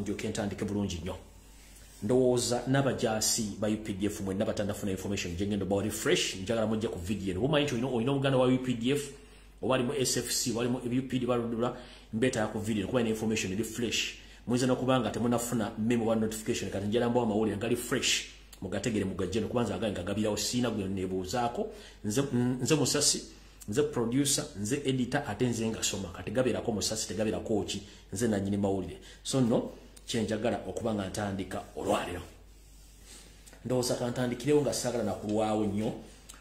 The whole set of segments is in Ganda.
Ndyoke ntandike bulungi nnyo. Ndowooza n'abajaasi ba UPDF mwenna batannafuna information gye ngenda obawa refresh, njagala mujja ku video eno. Bw'omanyi nti olina omuganda wa UPDF oba ali mu SFC oba ali mu UPD baludula mbeeta ku video kuba ina information eri fresh. Muyinza n'okuba nga temunnafuna memo oba notification, kati njagala mbawa amawulire ngali fresh mugategere mugajje no kubanza agange ngagabirawo siina gwe neebuuzaako. Nze musasi, nze producer, nze editor, ate nze ngasoma. Kati gabeerako musasi, tegabeerako ki, nze nannyini mawulire. So nno kyenjagala okuba nga ntandika olwaleero, ndowooza kantandikirewo nga saagala nakulwawo nnyo.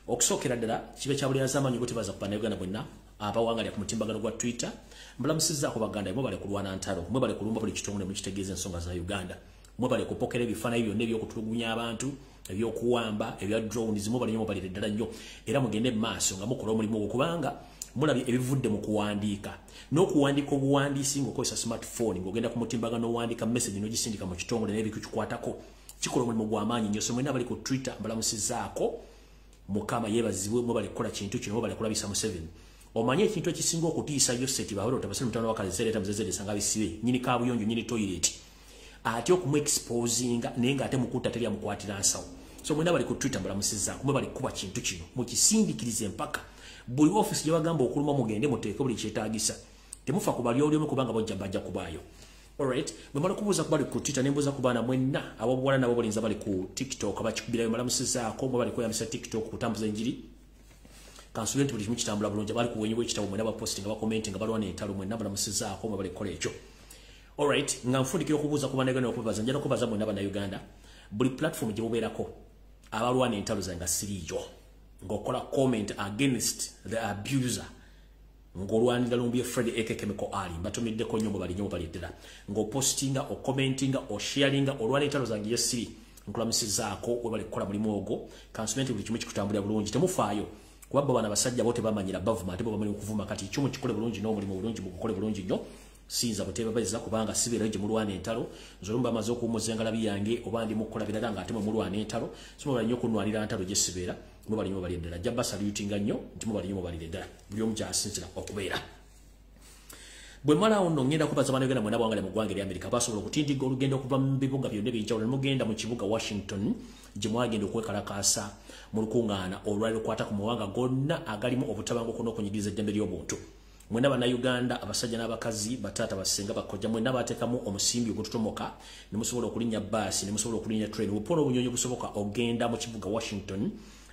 Okusookera ddala kibe kya buli z'amaanyi okutebaza ku Bannayuganda bwenna abawangalira ku mutimbagano gwa Twitter. Mbalamusizzaako baganda, mwebale kulwana ntalo, mwebale kulumba buli kitongole mukitegeeza ensonga za Uganda, mwebale kupokera ebifaananyi byonna ebyokutulugunya abantu, ebyokuwamba, ebya drones. Mwebale nnyo, mwebalire ddala nnyo, era mugende mu maaso nga mukola omulimu ogwo, kubanga mulabye ebivudde mu kuwandiika n'okuwandiika obuwandiisi ng'okozesa smartphone, ng'ogenda ku mutimbagano owandiika message n'ogisindika mu kitongole n'ebikukikwatako, kikola omulimu gw'amaanyi nnyo. So mwenna abali ku Twitter mbalamusizzaako, Mukama yeebazibwe. Mwebale kukola kintu kino, mwebale kulabisa Museveni. Omanye ekintu ekisinga okutiisa Yoseti Bahoro tabasiri mutano wakalezereeta muzezere sanga bisibe nyini kabuyonjo nyini toilet ate okumuexposinga, naye ng'ate mukutta teri amukwatira nsawo. So mwena bali ku Twitter mbalamusizzaako, mwebale kuba kintu kino mukisindikirize mpaka buli office gye bagamba okuluma, mugende muteeke buli kyetaagisa. Temufa ku bali oli omu kubanga bojja bajja kubaayo. Alright, bwe mala kubuuza ku bali ku Twitter, ne mbuuza ku baana mwenna abobuwala nabo bolinza bali ku TikTok bakikubirayo, mbalamusizzaako, mwe bali kweyambisa TikTok kutambuza enjiri. Kansubire nti buli kimu kitambula bulungi. Bali ku bwenyi bw'ekitabo mwenna bapostinga, bakomentinga, balwana entalo, mwenna mbalamusizzaako, mwe bali kukola ekyo. Alright, nga nfundikira okubuuza ku Bannayuganda okubaza, njala okubaza mwenna Bannayuganda buli platform gye mubeerako abalwana entalo zange nga siriiyo, ng'okola comment against the abuser, ng'olwanira Lumbuye Fred aka Chemical Ali, mbatumiddeko nnyo, mubali nnyo, mubali ddala. Ng'opostinga, okommentinga, osharinga, olwana entalo zange ye siri, nkulamusizaako, webale kukola mulimu ogwo. Kansubire nti buli kimu kikutambulira bulungi. Temufaayo kuba bo bana basajja bo tebamanyira, bavuma ate bo bamanyi okuvuma. Kati kimu kikole bulungi n'omulimu bulungi mugukole bulungi nnyo. Siyinza buteebabaliza kubanga sibeerayo gye mulwana entalo. Nze olumu bamaze okuwummuza engalabi yange oba ndi mukukola birala nga ate mwe mulwana entalo. So mubali nnyo okunwanira ntalo gye sibeera. Mubali nnyo, mubalire ddala. Jja basalutinga nnyo nti mubali nnyo, mubalire ddala buli omu gyasinzira okubeera. Bwe mmalawo nno ngenda kubaza Bannayuganda mwena bwangale mu ggwanga erya Amerika basobola okutindiga olugendo okuva mu bibuga byonna ebyenjawulo ne mugenda mu kibuga Washington gye mwagenda okwekalakaasa mu lukuŋŋaana olwali lukwata ku mawanga gonna agalimu obutabanguko n'okunyigiriza eddembe ly'obuntu. Mwena Bannayuganda, abasajja n'abakazi, bataata, basenga, bakojja, mwenna bateekamu omusimbi ogututomoka ne musobola okulinnya baasi, ne musobola okulinnya train, bupola obunyonyi busoboka ogenda mu kibuga Washington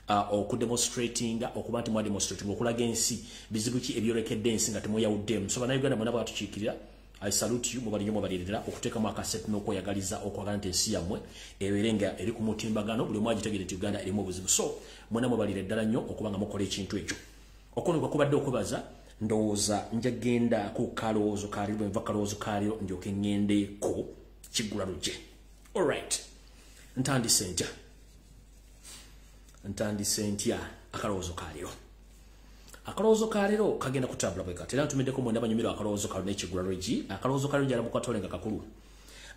okudemonstratinga, okuba nti mwademonstratinga okulaga ensi bizibu ki ebyolekedde ensi nga temweyawuddemu. So Bannayuganda mwena bwatukiikirira, I salute you. Mubali nnyo, mubalirira okuteekamu akasente n'okweyagaliza okwagala nti ensi yammwe ebeere nga eri ku mutimbagano, buli omu agitegere nti Uganda erimu obuzibu. So mwena mubalire ddala nnyo okuba nga mukola ekintu ekyo. Okwonekwa kubadde okwebaza. Ndowooza njagenda ku kalowoozo kaliro. Bwe nva kalowoozo kaliro ndyoke ŋŋendeko kiggula lugye. Alright, ntandise ntya? Ntandise ntya akalowoozo kaliro? Akalowoozo kaliro kagenda kutambula bwe kati, era ntumiddeko mwenda banyumirwa akalowoozo kalo n'ekiggula lwegi. Akalowoozo kaliro njala mukatole nga kakulu.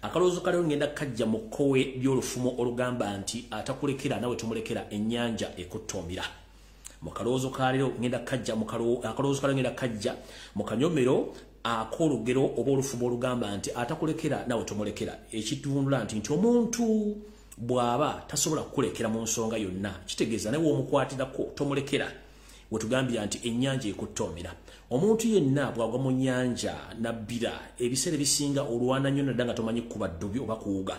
Akalowoozo kaliro ngenda kajja mu kkowe ly'olufumo olugamba nti atakulekera nawe tumulekera, ennyanja ekuttoomira. Mu kalowoozo kaliro ngenda kajja akalowoozo kaliro ngenda kajja mu kanyomero ak'olugero oba olufumo olugamba nti atakulekera nawe tomulekera, ekitundula nti omuntu bw'aba tasobola kukulekera mu nsonga yonna, kitegeeza naye w'omukwatirako tomulekera. Wetugambira nti ennyanja ekuttoomera, omuntu yenna bw'agwa mu nnyanja nabbira, ebiseera ebisinga olwana nnyo nadda nga tomanyi kuba ddubi oba kuwuga,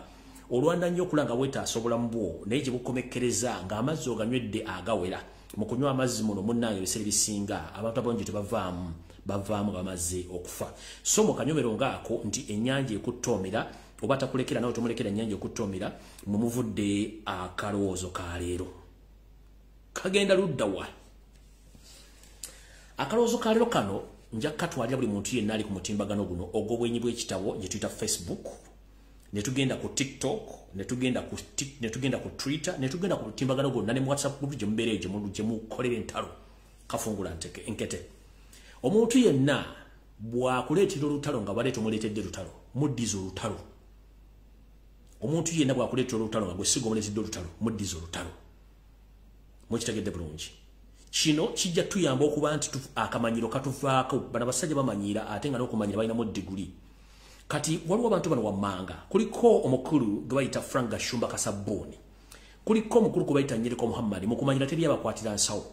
olwana nnyo okula nga weetaasa obulamu bwo, naye gye bukomekkereza ng'amazzi oganywedde agawera. Mu kunywa amazzi muno, munnange, ebiseera ebisinga abantu abangi tebavaamu, bavaamu nga bamaze okufa. So mu kanyomero ngaako nti ennyanja ekuttoomera oba takulekera nawe tomulekera, ennyanja ekuttoomera, mwe muvudde akalowoozo ka leero. Kagenda ludda wa akalowoozo ka leero? Kano nja kukatwalira buli muntu yenna ali ku mutimbagano guno ogw'obwenyi bw'ekitabo gye tuyita Facebook, ne tugenda ku TikTok, ne tugenda ku Twitter, ne tugenda ku mutimbagano gwonna ne mu WhatsApp group gye mubeera eyo gye mukolera entalo. Kafungula nteke enkete. Omuntu yenna bw'akuleetera olutalo nga baleeta omuleetedde lutalo, muddiza olutalo. Omuntu yenna bw'akuleetera olutalo nga gwe siga omuleetedde olutalo, muddiza olutalo. Mukitegedde bulungi? Kino kijja tuyamba okuba nti akamanyiro katuvaako. Bano abasajja bamanyiira, ate nga n'okumanyira balinamu diguli. Kati waliwo abantu bano wammanga, kuliko omukulu gwe bayita Frank Gashumba Kasabuni, kuliko omukulu gwe bayita Nyereko Muhammad. Mukumanyira teri abakwatira nsawo.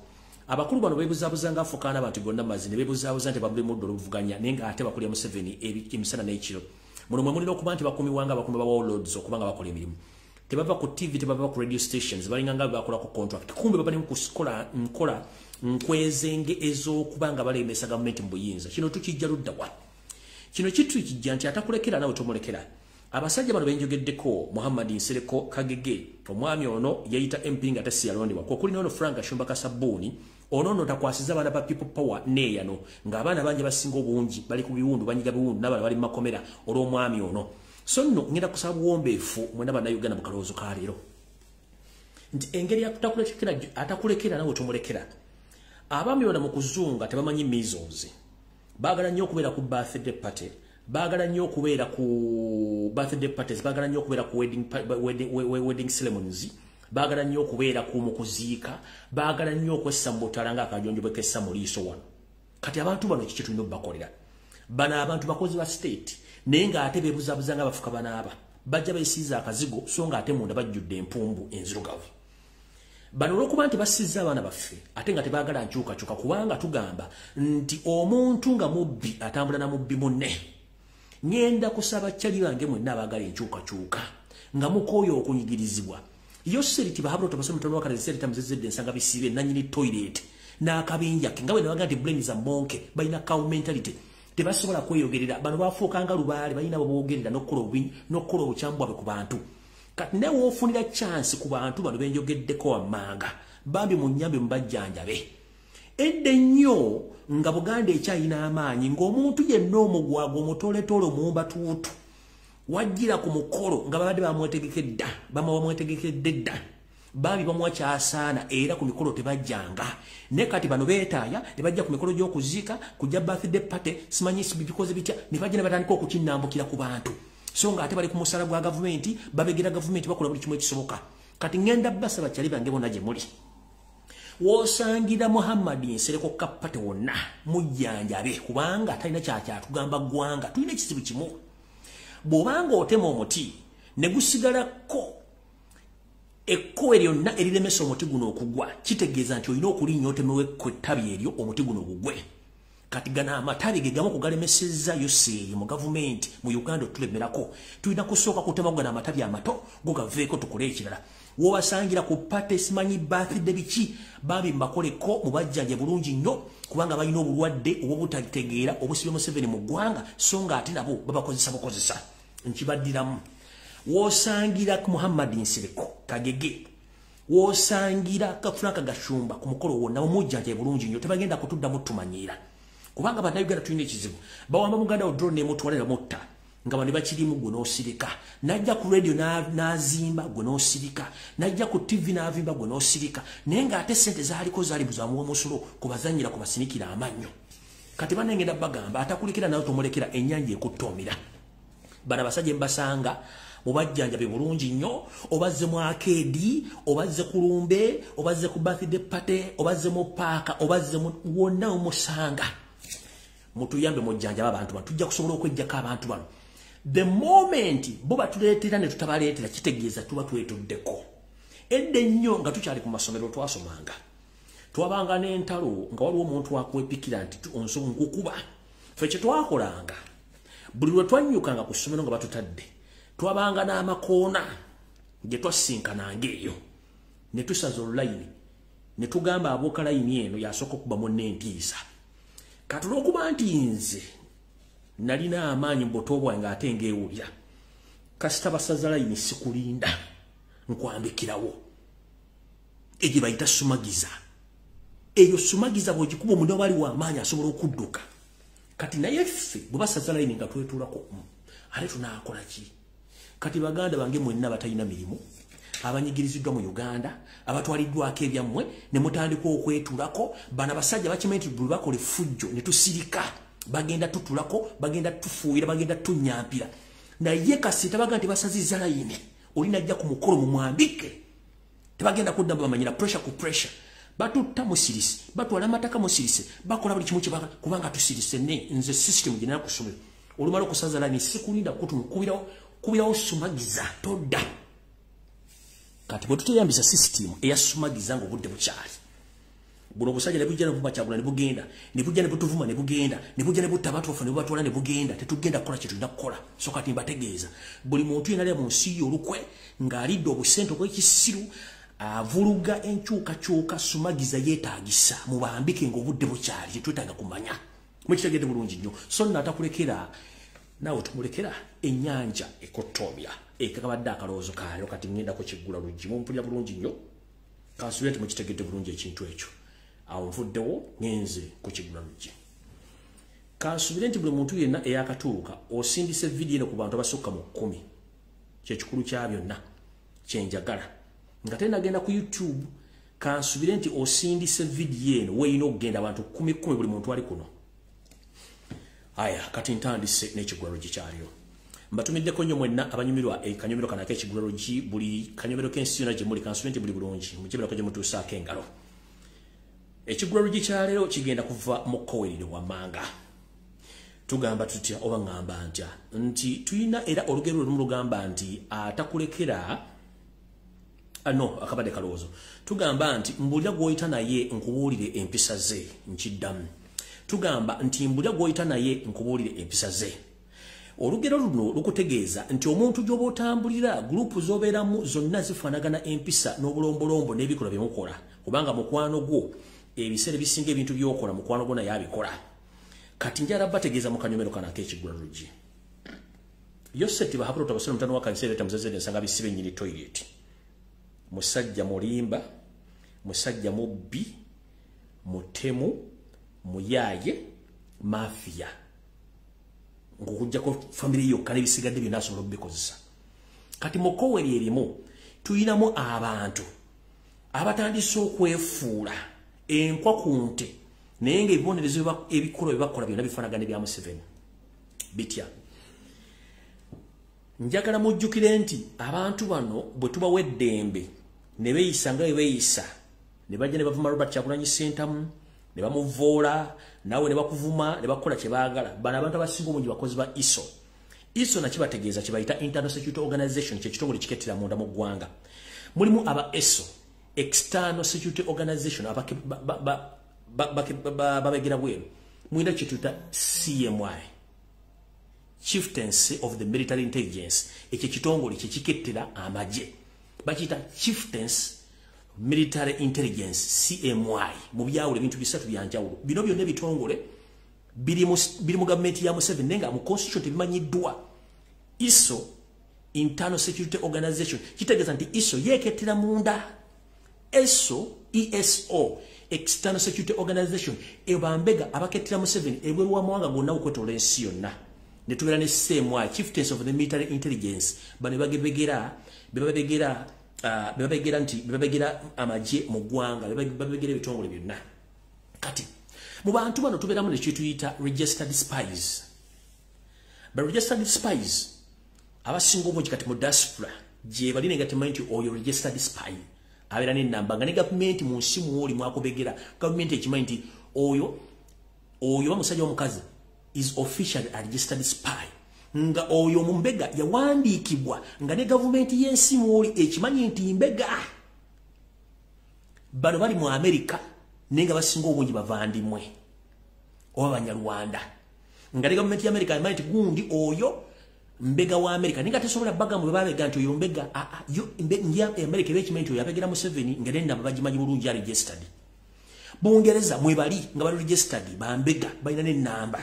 Abakulu bano beebuzaabuza nga afukaana abantu gonna mazzi, ne beebuzaabuza nti babuli muddo oluvuganya, naye nga ate bakulya Museveni emisana n'ekiro. Muno mwe mulina okuba nti bakumiwanga abakuumi ba warlords okuba nga bakola emirimu. Tebava ku TV, tebava ku radio stations, balinga nga bakola ku contract. Kumbe baba mu kuskola nkola nkwezenge ez'okuba nga balemesa gavumenti mu buyinza. Kino tukijja ludda wa? Kino kitu kijja nti atakulekera nawe tomulekera. Abasajja bano benjogeddeko, Muhammad Nsereko Kagege, omwami ono yeyita MP nga tesi yalondebwa. Kwo kuli n'ono Frank Gashumba Kasabuni, ono nno takwasiza abaana ba People Power neeyano, ng'abaana bangi basinga obungi bali ku biwundu, banyiga biwundu, n'abalala bali mu makomera olw'omwami ono. So nno ngenda kusaba buwombeefu mwenna Bannayuganda mu kalowoozo ka leero nti engeri atakulekera nawe tomulekera. Abaami bano mu kuzunga tebamanyi measles. Baagala nnyo okubeera ku birthday party, baagala nnyo okubeera ku birthday parties, baagala nnyo okubeera ku wedding ceremonies, baagala nnyo okubeera ku mukuziika, baagala nnyo okwessa mu butala ng'akajonjo bwe kessa mu liiso wano. Kati abantu bano kiki tulina obbakolera? Bano abantu bakozi ba state, naye ng'ate beebuzaabuza nga bafuka banaaba. Bajja beesiiza akazigo, so ng'ate munda bajjudde empumbu enzirugavu. Bano olw'okuba nti basizza abaana baffe ate nga tebaagala nkyukakyuka, kubanga tugamba nti omuntu nga mubbi atambula na mubbi munne. Ŋŋenda kusaba kyali bange mwenna abaagala enkyukakyuka nga mukooye okunyigirizibwa. Yoseri Tibahabura tobasoma mutono wakale seri tamuzezedde ensanga bisibe nannyini toilet n'akabinja ke nga bwe nabaga nti brain za monkey, balina cow mentality, tebasobola kweyogerera. Bano bafuuka nga lubaale, balina boboogerera n'okukola obukyamu bwabwe ku bantu. Kati naye woofunira chance ku bantu bano benjogeddeko wammanga, bambi munnyambe mubajjanjabe. Edda ennyo nga Buganda ekyalina amaanyi, ng'omuntu yenna omugwaga omutooletoole omuwumbatuutu wajjira ku mukolo nga babadde bamwetegekedde dda, bambi bamuwa kyasaana, era ku mikolo tebajjanga. Naye kati bano beetaaya ne bajja ku mikolo gy'okuziika, kujja birthday party, simanyi bikoze bitya, ne bajja ne batandika okukinnambukira ku bantu, so nga ate bali ku musala gwa gavumenti, babegera gavumenti, bakola buli kimu ekisoboka. Kati ŋŋenda basaba kyali bange bonna gye muli, w'osangira Muhammad Nsereko Kapate wonna mujjanjabe, kubanga talina kyakyatugamba ggwanga. Tulina ekizibu kimu, bw'obanga otema omuti ne gusigalako ekkowe lyonna eriremesa omuti guno okugwa, kitegeeza nti olina okulinnya otemewo ettabi eryo omuti guno gugwe. Kati gano amatabi ge gamu kugalemesezza Yoseeri mu gavumenti mu Uganda otulemerako. Tulina kusooka kutema gano amatabi amato go gaveeko tukole ekirala. W'obasangira ku party, simanyi birthday biki, bambi mbakoleko mubajjanje bulungi nnyo, kubanga balina obulwadde obw'obutategeera obusibye Museveni mu ggwanga, so nga ate nabo babakozesa bukozesa. Nkibaddiramu, w'osangira Muhammad Nsereko Kagege, w'osangira Frank Gashumba ku mukolo wonna, mumujjanje bulungi nnyo, tebagenda kutuddamu tumanyiira. Kubanga Bannayuganda tulina ekizibu, bawamba muganda wo drone n'emutwala ne bamutta nga bano bakirimu, gwe n'osirika. Najja ku radio n'azimba, gwe n'osirika. Najja ku TV n'avimba, gwe n'osirika, naye ng'ate ssente zaaliko zaali buzamuwa musolo kubazannyira kubasinikira amannyo. Kati bannengenda bagamba atakulekera nawe tomulekera, ennyanja ekuttoomira. Bano abasajja mbasanga mubajjanjabe bulungi nnyo, obazze mu arcade, obazze ku lumbe, obazze ku birthday party, obazze mu paaka, obazze wonna omusanga, mutuyambe mujjanjaba abantu bano, tujja kusobola okweggyako abantu bano. The moment bo batuleetera ne tutabaleetera, kitegeeza tuba twetuddeko. Edda ennyo nga tukyali ku masomero twasomanga, twabanga n'entalo nga waliwo omuntu akwepikira nti nkukuba. Ffe kye twakolanga, buli lwe twannyukanga ku ssomero nga batutadde, twabanga n'amakoona gye twasinkananga eyo ne tusaza olulayini ne tugamba abuuka layini eno yasooka okuba munne entiisa. Kati olw'okuba nti nze nalina amaanyi mu buto bwange ate ngeewulira, kasita basaza layini sikulinda, nkwambikirawo. Egye bayita sumagiza. Eyo sumagiza bw'ogikuba omuntu aba ali w'amaanyi asobola okudduka. Kati naye ffe bwe basaza layini nga twetuulako, ate tunaakola ki? Kati baganda bange mwenna batalina mirimu, abanyigiriziddwa mu Uganda, abatwaliddwako ebyammwe ne mutandika okwetulako, bano abasajja bakimanyi nti buli bakola effujjo ne tusirika, bagenda tutulako, bagenda tufuuyira, bagenda tunyampira. Naye kasita baga nti basazizza layini, oli najja ku mukolo mumwambike, tebagenda kudda, bamanyira pressure ku pressure. Batutta musirise, batwala amataka musirise, bakola buli kimu kyebagala kubanga tusirise. Ne nze system gye nina ku ssomero, Olumala okusaza layini sikulinda kubirawo sumagiza todda. Kati bwe tuteyambisa system eya sumagiza ng'obudde bukyali, buno obusajja ne bujja ne buvuma Kyagula ne bugenda, ne bujja ne butuvuma ne bugenda, ne bujja ne butta abantu baffe ne bubatwala ne bugenda, tetugenda kukola kye tulina kukola. So kati mbategeeza, buli muntu yenna alya mu nsi ye olukwe ng'alidde obusente obw'ekisiru avuluga enkyukakyuka, sumagiza yeetaagisa mubambike ng'obudde bukyali. Tetwetaaga kumanya, mukitegedde bulungi nnyo. So nno atakulekera naawe tumulekera ennyanja ekottoomya. Ekakabadde akalowoozo kaleero. Kati ŋŋendako kiggula luggi. Mumpulira bulungi nnyo, kansuubire nti mukitegedde bulungi ekintu ekyo. Awo nvuddewo ŋŋenze ku kiggula luggi. Kansuubire nti buli muntu yenna eyakatuuka osindise vidiyo eno ku bantu abasukka mu 10. Kyekikulu kya byonna kyenjagala nga tenagenda ku YouTube. Kansuubire nti osindise vidiyo eno weeyina okugenda abantu 10 10, buli muntu ali kuno. Aya, kati ntandise n'ekiggula luggi kyalyo. Mbatumiddeko nnyo mwenna abanyumirwa ekanyomero kano ak'ekiggula luggi, buli kanyomero k'ensi yonna gye muli. Kansuubire nti buli bulungi mukibeerako gye mutuusaako engalo. Ekiggula luggi kyaleero kigenda kuva mu kkowerero wammanga. Tugamba tutya oba ŋŋamba ntya nti tulina era olugero lumu lugamba nti atakulekera no akabadde kalowoozo. Tugamba nti mbulira gw'oyita naye nkubuulire empisa ze. Nkiddamu, tugamba nti mbulira gw'oyita naye nkubuulire empisa ze. Olugero luno lukutegeeza nti omuntu gy'oba otambulira, gurupu z'obeeramu zonna zifaanagana empisa n'obulombolombo n'ebikolwa bye mukola, kubanga mukwano gwo ebiseera ebisinga ebintu by'okola mukwano gwo naye abikola. Kati njala bategeeza mu kanyomero kano ak'ekiggula luggi, Yoseti Bahabura Tabasira mutano wa kanisa tamuzeze ensanga bisibe nnyini toilet. Musajja mulimba, musajja mubbi, mutemu, muyaye, mafia. Ng'okuggyako famire yokka n'ebisigadde byonna asobola okubikozesa. Kati mu kkowe erimu tuyinamu abantu abatandise okwefuula enkwa ku nte, naye ng'ebibonerezo ebikolwa bye bakola byonna bifaanagana ebya Museveni. Bitya? Njagala mujjukire nti abantu bano bwe tubawa eddembe ne beeyisa nga bwe beeyisa, ne bajja ne bavuma Robert Kyagulanyi Ssentamu ne bamuvoola, naawe ne bakuvuma ne bakola kye baagala. Bano abantu abasinga obungi bakozi ba ISO. ISO nakibategeeza kye bayita Internal Security Organization, kye kitongole kikettera munda mu ggwanga. Mulimu aba ESO, External Security Organization, babegera bweru. Mulina kye tuyita CMI, Chieftaincy of the Military Intelligence. Ekyo kitongole kye kikettera amagye, bakiyita Chieftaincy Military Intelligence, CMI. Mu byawulo ebintu bisatu byanjawulo. Bino byonna ebitongole biri mu gavumenti ya Museveni, naye nga mu constitution tebimanyiddwa. ISO, Internal Security Organization, kitegeeza nti ISO yeekettera munda. ESO, ESO, External Security Organization, ebambega abakettera Museveni ebweru w'amawanga gonna okwetoola ensi yonna. Ne tubeera ne CMI, Chieftaincy of the Military Intelligence. Bano bagebegera bebabegera bebabegera nti bebabegera amagye mu ggwanga, bebabegera ebitongole byonna. Kati mu bantu bano tubeeramu ne kyetuyita registered spies. Ba registered spies abasinga obungi kati mu diaspora gye bali, nga temanyi nti oyo registered spy abeera n'ennamba, nga ne gavumenti mu nsi mwoli mwakubegera gavumenti ekimanyi nti oyo oba musajja omukazi is officially a registered spy, nga oyo mumbega yawandiikibwa nga ne gavumenti y'ensi mwoli ekimanyi nti mbega. Bano bali mu Amerika, naye nga basinga obungi bavandimwe oba Banyarwanda, nga ne gavumenti ya Amerika emanyi nti gundi oyo mbega wa Amerika, naye nga tesobola bagamba bwe babega nti oyo mbega. Yo Amerika eba ekimanyi nti oyo abegera Museveni, nga n'ennamba bagimanyi bulungi, ya registered. Bungereza mwebali nga bali registered, bambega balina n'ennamba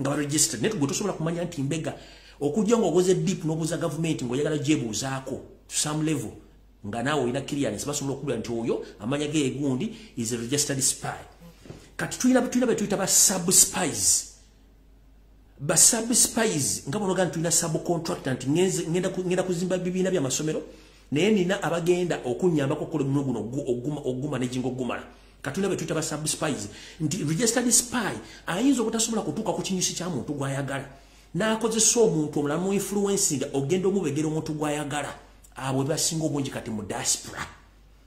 nga bali registered, naye gwe tosobola kumanya nti mbega okujja ng'ogoze deep n'obuuza gavumenti ng'oyagala gyebuuzaako to some level, nga naawe olina clearance, basobola okubula nti oyo amanya ge egundi is a registered spy. Kati tulina be tuyita ba sub spies. Ba sub spies nga bonoga nti tulina subcontractor, nti ngenda kuzimba bibiina by'amasomero, naye nina abagenda okunnyambako okukola omulimu guno oguma nejinga ogumala. Katulina be tuyita ba sub spies, nti registered spy ayinza obutasobola kutuuka ku kinyusi kya muntu gw'ayagala, n'akozesa omuntu omulala mu influencing ogenda omubegera omuntu gw'ayagala. Abo basinga obungi kati mu diaspora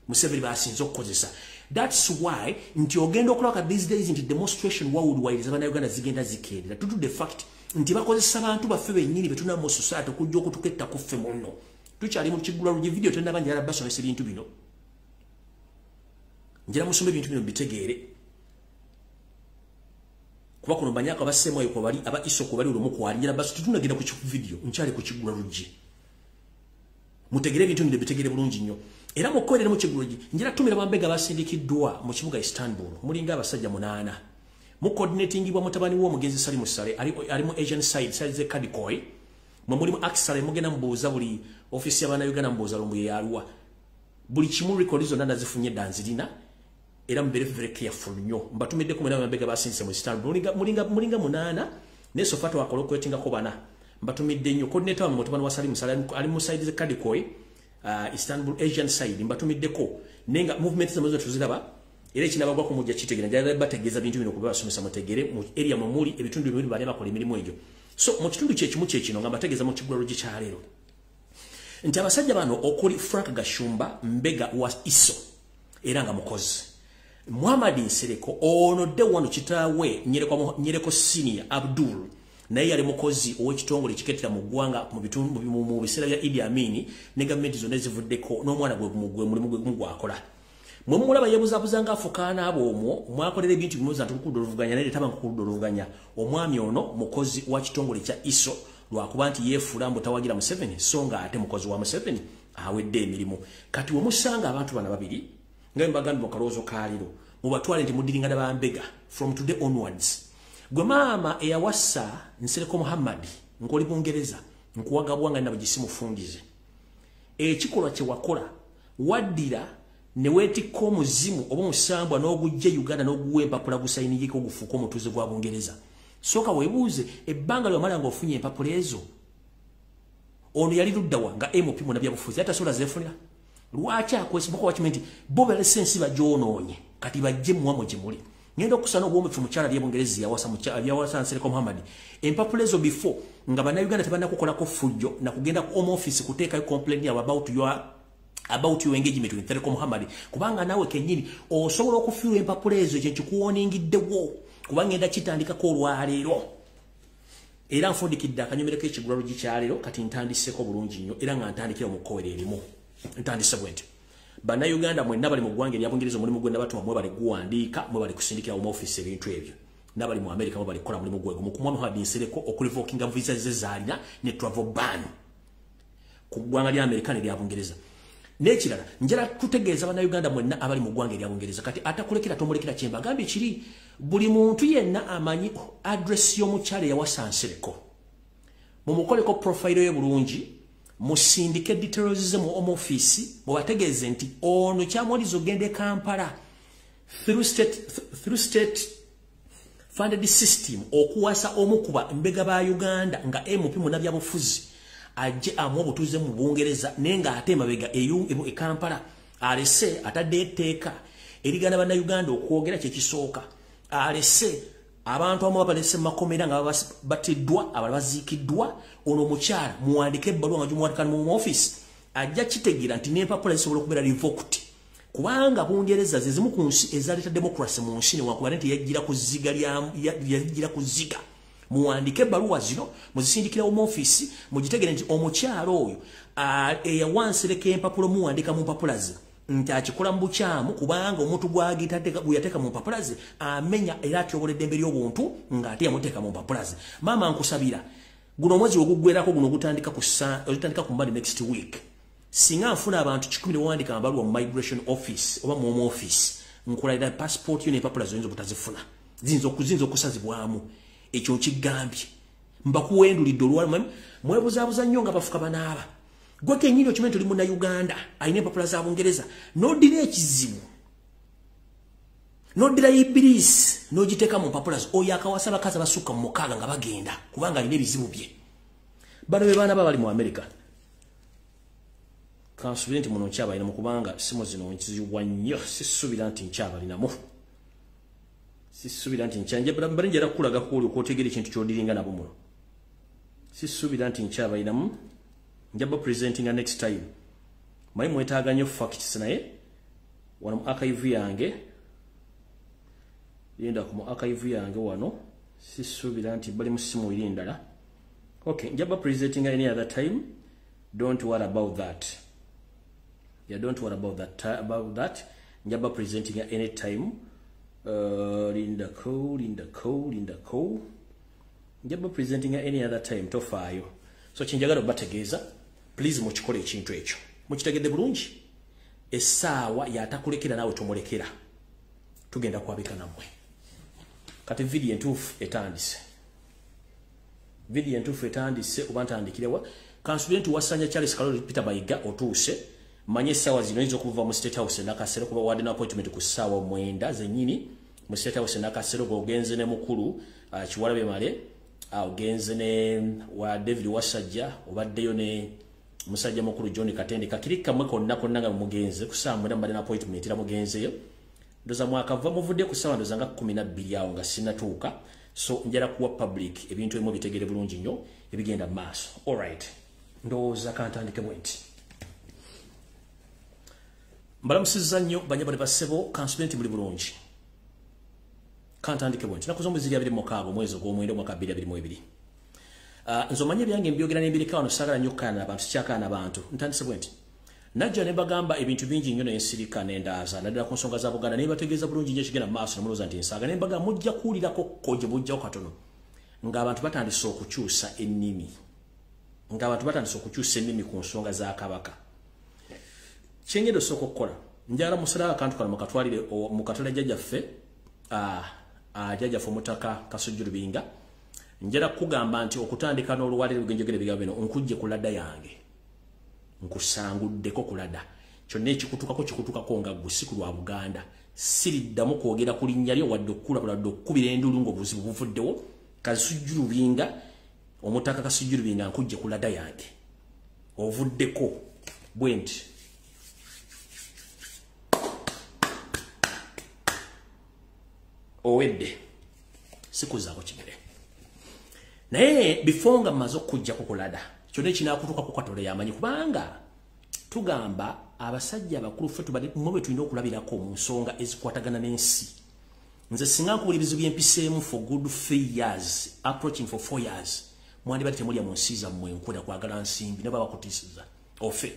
Museveni basinze okukozesa. That's why nti ogenda okulaba these days nti demonstration worldwide z'Abannayuganda zigenda zikeerera due to the fact Nti bakozesa bantu baffe bennyini be tulina mu society okujja okutuketta ku ffe munno. Tukyali mu kigula lugi video tennaba njala basomesa ebintu bino. Njala musome ebintu bino bitegeere. Kuba kuno banyaka basemwayo ko bali aba iso ko bali olumu kwali njala baso tutunagenda ku video nkyali ku kigula lugi. Mutegere ebintu bino bitegere bulungi nnyo. Era mukolere mu kigula lugi njala tumira bambega basindikiddwa mu kibuga Istanbul mulinga abasajja 8. Mu coordinatingibwa mutabani w'omugenzi Salim Saleh ali mu Asian side side ze Kadikoy. Mwe mulimu Aksale mugenda mbuuza buli ofisi y'abana Uganda mbuuza lumbu yalwa. Buli kimu record zonna nazifunye danzirina era mubere very careful nnyo. Mbatumiddeko mwena bambega basindise mu Istanbul mulinga 8 ne so far wakola okwetingako bana. Mbatumidde nnyo coordinator wa mutabani wa Salim Saleh ali mu side ze Kadikoy, Istanbul Asian side mbatumiddeko nenga movement zamazo tuziraba era ekinabagwa ku mujja kitegera njagala bategeeza bintu bino kuba basomesa mutegere mu area mwe muli ebitundu bimuli bali bakola emirimu egyo. So mu kitundu kye kimu kye kino nga mbategeeza mu kigula lugi kya leero nti abasajja bano okuli Frank Gashumba mbega wa ISO era nga mukozi Muhammad Nsereko ono de wano kitaawe Nyereko Senior Abdul naye yali mukozi ow'ekitongole kikettera mu ggwanga mu bitundu mu biseera bya Idi Amin ne gavumenti zonna ezivuddeko n'omwana gwe mulimu gwe gwakola. Mwe mulaba yebuzabuza nga afukaana abo omwo mwakolera ebintu bimuza nti olukudde oluvuganya naye taba nkuludde oluvuganya. Omwami ono mukozi wa kitongole kya ISO lwakuba nti yeefuula mbu tawagira Museveni so nga ate mukozi wa Museveni awedde emirimu. Kati we musanga abantu bano babiri nga mbagambye mu kalowoozo ka leero mubatwale nti mudiringana bambega from today onwards. Gwe maama eyawasa Nsereko Muhammad ng'oli Bungereza nkuwagabwa nga nabagisi mufungize. Ekikolwa kye wakola waddira ne weetikka omuzimu oba omusambwa n'ogujja Uganda n'oguwa empapula gusayinigiko ogufuuka omutuuze gwa Bungereza. Sooka weebuuze ebbanga ly'omala ng'ofunye empapula ezo ono yali luddawa nga MP munnabyabufuzi atasobola zeefunira. Lwaki akwesimbako wakimanyi nti bo balese ensi bagyonoonye kati bajje muwamwe gye muli. Ngenda okusana obwomefu mukyala ly'e Bungereza yawasa Nsereko Muhammad empapula ezo before nga bannayuganda tebannakukolako ffujjo na kugenda ku home office kuteekayo complaint yaabwe about your engagement with Nsereko Muhammad kubanga naawe kennyini osobola okufiirwa empapula ezo ekyo nkikuwooningiddewo kubanga ngenda kitandikako olwaleero. Era nfundikidde akanyomero k'ekigula lugi kya leero kati ntandiseko bulungi nnyo era nga ntandikira mu kkowe erimu. Ntandise bwe nti bannayuganda mwenna bali mu ggwanga erya Bungereza omulimu gwe nabatuma mwe bali guwandiika mwe bali kusindikira mu office ebintu ebyo n'abali mu America mwe bali kukola mulimu gwe gumu ku Muhammad Nsereko okurevokinga visa ze zaalina ne travel ban ku ggwanga lya America ne lya Bungereza. N'ekirala njala kutegeeza bannayuganda mwenna abali mu ggwanga erya Bungereza kati atakulekera tomulekera kye mbagambye kiri buli muntu yenna amanyi address y'omukyala eyawasa Nsereko mumukoleko profile ye bulungi musindike details ze mu home office mubategeeze nti ono kyamwolizo ogende Kampala through state funded system okuwasa omukuba mbega ba Uganda nga MP munnabyabufuzi ajje amuwa obutuuze mu Bungereza naye ng'ate emabega e Kampala alese atadde etteeka erigana bannayuganda okwogera kye kisooka alese abantu abamu babalese mu makomera nga batiddwa abalala baziikiddwa. Ono omukyala muwandike ebbaluwa nga gimuwandika mu office ajja kitegeera nti n'empapula zisobola okubeera revoked kubanga Bungereza ze zimu ku nsi ezaleeta democracy mu nsi newankubadde nti yajjira ku zziga yajjira ku zziga. Muwandike ebbaluwa zino muzisindikira mu office mugitegere nti omukyala oyo eyawa Nsereko empapula muwandika mu mpapula ze nti akikola mu bukyamu kubanga omuntu gwe yateeka mu mpapula ze amenya era atyobola eddembe ly'obuntu ng'ate yamuteeka mu mpapula ze. Maama nkusabira guno omwezi oguggwerako guno ogutandika ku Monday next week singa nfuna abantu 1 ne wandika amabaluwa mu migration office oba mu home office nkulayira passport yo n'empapula zoyinza obutazifuna ziyinza okusazibwamu. Ekyo nkigambye mbakuwendulidde olwaleero mwebuzaabuza nnyo nga bafuka banaaba. Gwe kennyini okimanyi nti oli munnayuganda alina empapula za Bungereza n'oddira ekizibu n'oddira ibiriisi n'ogiteeka mu mpapula zo oyo akawasa abakazi abasukka mu 6 nga bagenda kubanga alina ebizibu bye. Bano be baana bali mu America. Kansuubire nti muno nkyabalinamu kubanga simu zino nkiziwa nnyo sisuubira nti nkyabalinamu. Sisuubira nti mbadde njagala kukulagako oli okwotegeera ekintu ky'odiringa nabo muno. Sisuubira nti nkyabalinamu nja ba presentinga next time. Manyi mwetaaga nnyo facts naye wano mu archive yange linda ku mu archive yange wano sisuubira nti bali mu simu eri endala. Okay, njaba presenting any other time. Don't worry about that. Yeah, don't worry about that. About that. Njaba presenting at any time. Linda ko, Linda ko, Linda ko. Njaba presenting at any other time. Tofaayo. So chinjagala obategeeza, please mukikole ekintu ekyo. Mukitegedde bulungi. Essaawa yatakulekera naawe tomulekera. Tugenda kwabika nammwe. Kati video entuufu etandise. Video entuufu etandise oba ntandikirewa. Kansubire nti wasanya Charles Kaloli Peter Mayiga otuuse. Manye essaawa zino oyinza okuva mu State House Nakasero kuba wadde appointment ku ssaawa 9 zennyini mu State House Nakasero ng'ogenze ne mukulu Kiwalabye Male, ogenze ne wa David Wasajja, obaddeyo ne musajja mukulu John Katende. Kakirika mmwe konna konna nga mugenze ku ssaawa 9 mbadde na appointment era mugenzeyo. Ndoza mwakava muvudde ku ssaawa ndoza nga 12 awo nga sinnatuuka. So njala kuwa public ebintu ebimu bitegere bulungi nnyo ebigenda mu maaso. Alright, ndowooza kantandike bwe nti. Mbalamusizza nnyo banyabale bassebo, kansubire nti muli bulungi. Kantandike bwe nti. Nnaku z'omwezi 26 omwezi ogw'omwenda omwaka 2022. Nze omanye ebyange mbyogera n'embireka wano, saagala nnyo okukaayana n'abantu, sikyakaayana bantu. Ntandise bwe nti. Najja ne mbagamba ebintu bingi nnyo n'ensirika n'endaaza, naddala ku nsonga za Buganda, ne mbategeeza bulungi nnyo ekigenda mu maaso, ne mulowooza nti nsaaga. Ne mbagamba mujja kuwulirako ko gye bujjawo katono ng'abantu batandise okukyusa ennimi. Ng'abantu batandise okukyusa ennimi ku nsonga za Kabaka. Kyengenda osooka okukola, njagala musalawo akantu kano mukatwalire mukatwale jjajjaffe, jjajjaffe Omutaka Kasujju Lubinga. Njagala kukugamba nti okutandika n'olwaleero bwe njogera ebigambo bino, nkujje ku ladda yange. Nkusanguddeko ku ladda. Kyonna ekikutukako kikutukako nga ggwe si ku lwa Buganda. Siriddamu kwogera ku linnya lyo wadde okukulabula wadde okukubira enduulu ng'obuzibu buvuddewo. Kasujju Lubinga, Omutaka Kasujju Lubinga, nkujje ku ladda yange. Ovuddeko bwe nti. Owedde sikuzaako kigere. Naye before nga mmaze okujjako ku ladda, kyonna ekinaakutukako Katonda y'amanyi, kubanga tugamba abasajja abakulu ffe tubadde mmwe bwe tulina okulabirako mu nsonga ezikwatagana n'ensi. Nze singa nkubula ebizibu bye mpiseemu for good 3 years, approaching for 4 years, mwandibadde temulya mu nsi zammwe enkwera kwagala nsimbi ne babakutiisiza ofe.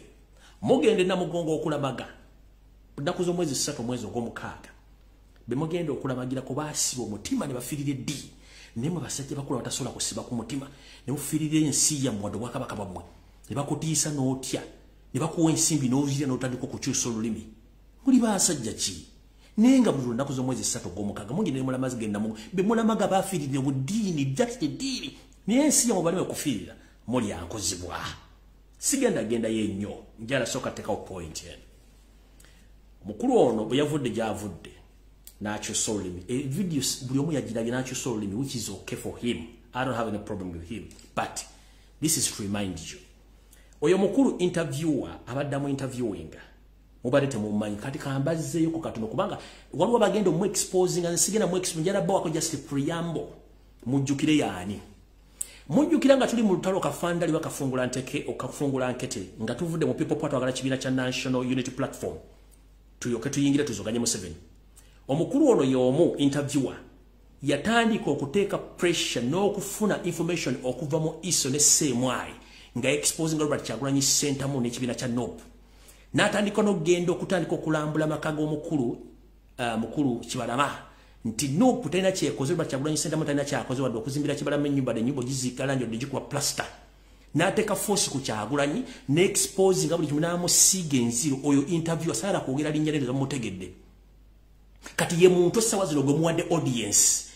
Mugende Namugongo okulamaga nnaku z'omwezi 3 omwezi ogw'omukaaga, be mugenda okulamagirako baasiba omutima ne bafiirira eddi. Naye mwe basajja bakulu abatasobola kusiba ku mutima ne mufiirira ensi yammwe wadde obwakabaka bwammwe, ne bakutiisa n'otya, ne bakuwa ensimbi n'ozirya n'otandika okukyusa olulimi. Muli basajja ki? Naye nga buli lunaku z'omwezi 3 ogw'omukaaga mugenda ne mulamazi genda mu be mulamaga bafiirira obuddiini, just eddiini. Naye ensi yammwe baleme okufiirira, mulya nkozibwa. Sigenda gendayo ennyo, njagala sooka tteekawo point eno. Omukulu ono bwe yavudde gy'avudde n'akyusa olulimi. Video buli omu yagirabye n'akyusa olulimi, which is okay for him. I don't have any problem with him. But this is to remind you. Oyo mukulu interviewer abaddamu interviewing mubadde temumanyi, kati kambazzeeyo ku katono kubanga waliwo bagenda omu exposing, nze sigenda mu exposing, njagala bawako just preamble mujjukire yaani. Mujjukira nga tuli mu lutalo kafandali bakafungula nteke okafungula nkete nga tuvudde mu People Power twagala kibiina kya National Unity Platform tuyoke tuyingire tuzoganye Museveni. Omukulu ono y'omu interviewer yatandika okuteeka pressure n'okufuna information okuva mu ISO ne CMI nga exposing Robert Kyagulanyi Ssentamu n'ekibiina kya NOP. N'atandika n'okugenda okutandika okulambula amaka g'omukulu mukulu Kibalama nti NOP talina kyekoze, Robert Kyagulanyi Ssentamu talina kyakoze wadde okuzimbira Kibalama ennyumba, ennyumba ogiziika langi wadde gikuba plaster. N'ateeka force ku Kyagulanyi ne exposing buli kimu n'amusiiga enziro. Oyo interviewer saala kwogera linnya lye bamutegedde. Kati ye muntu essaawa zino gwe muwadde audience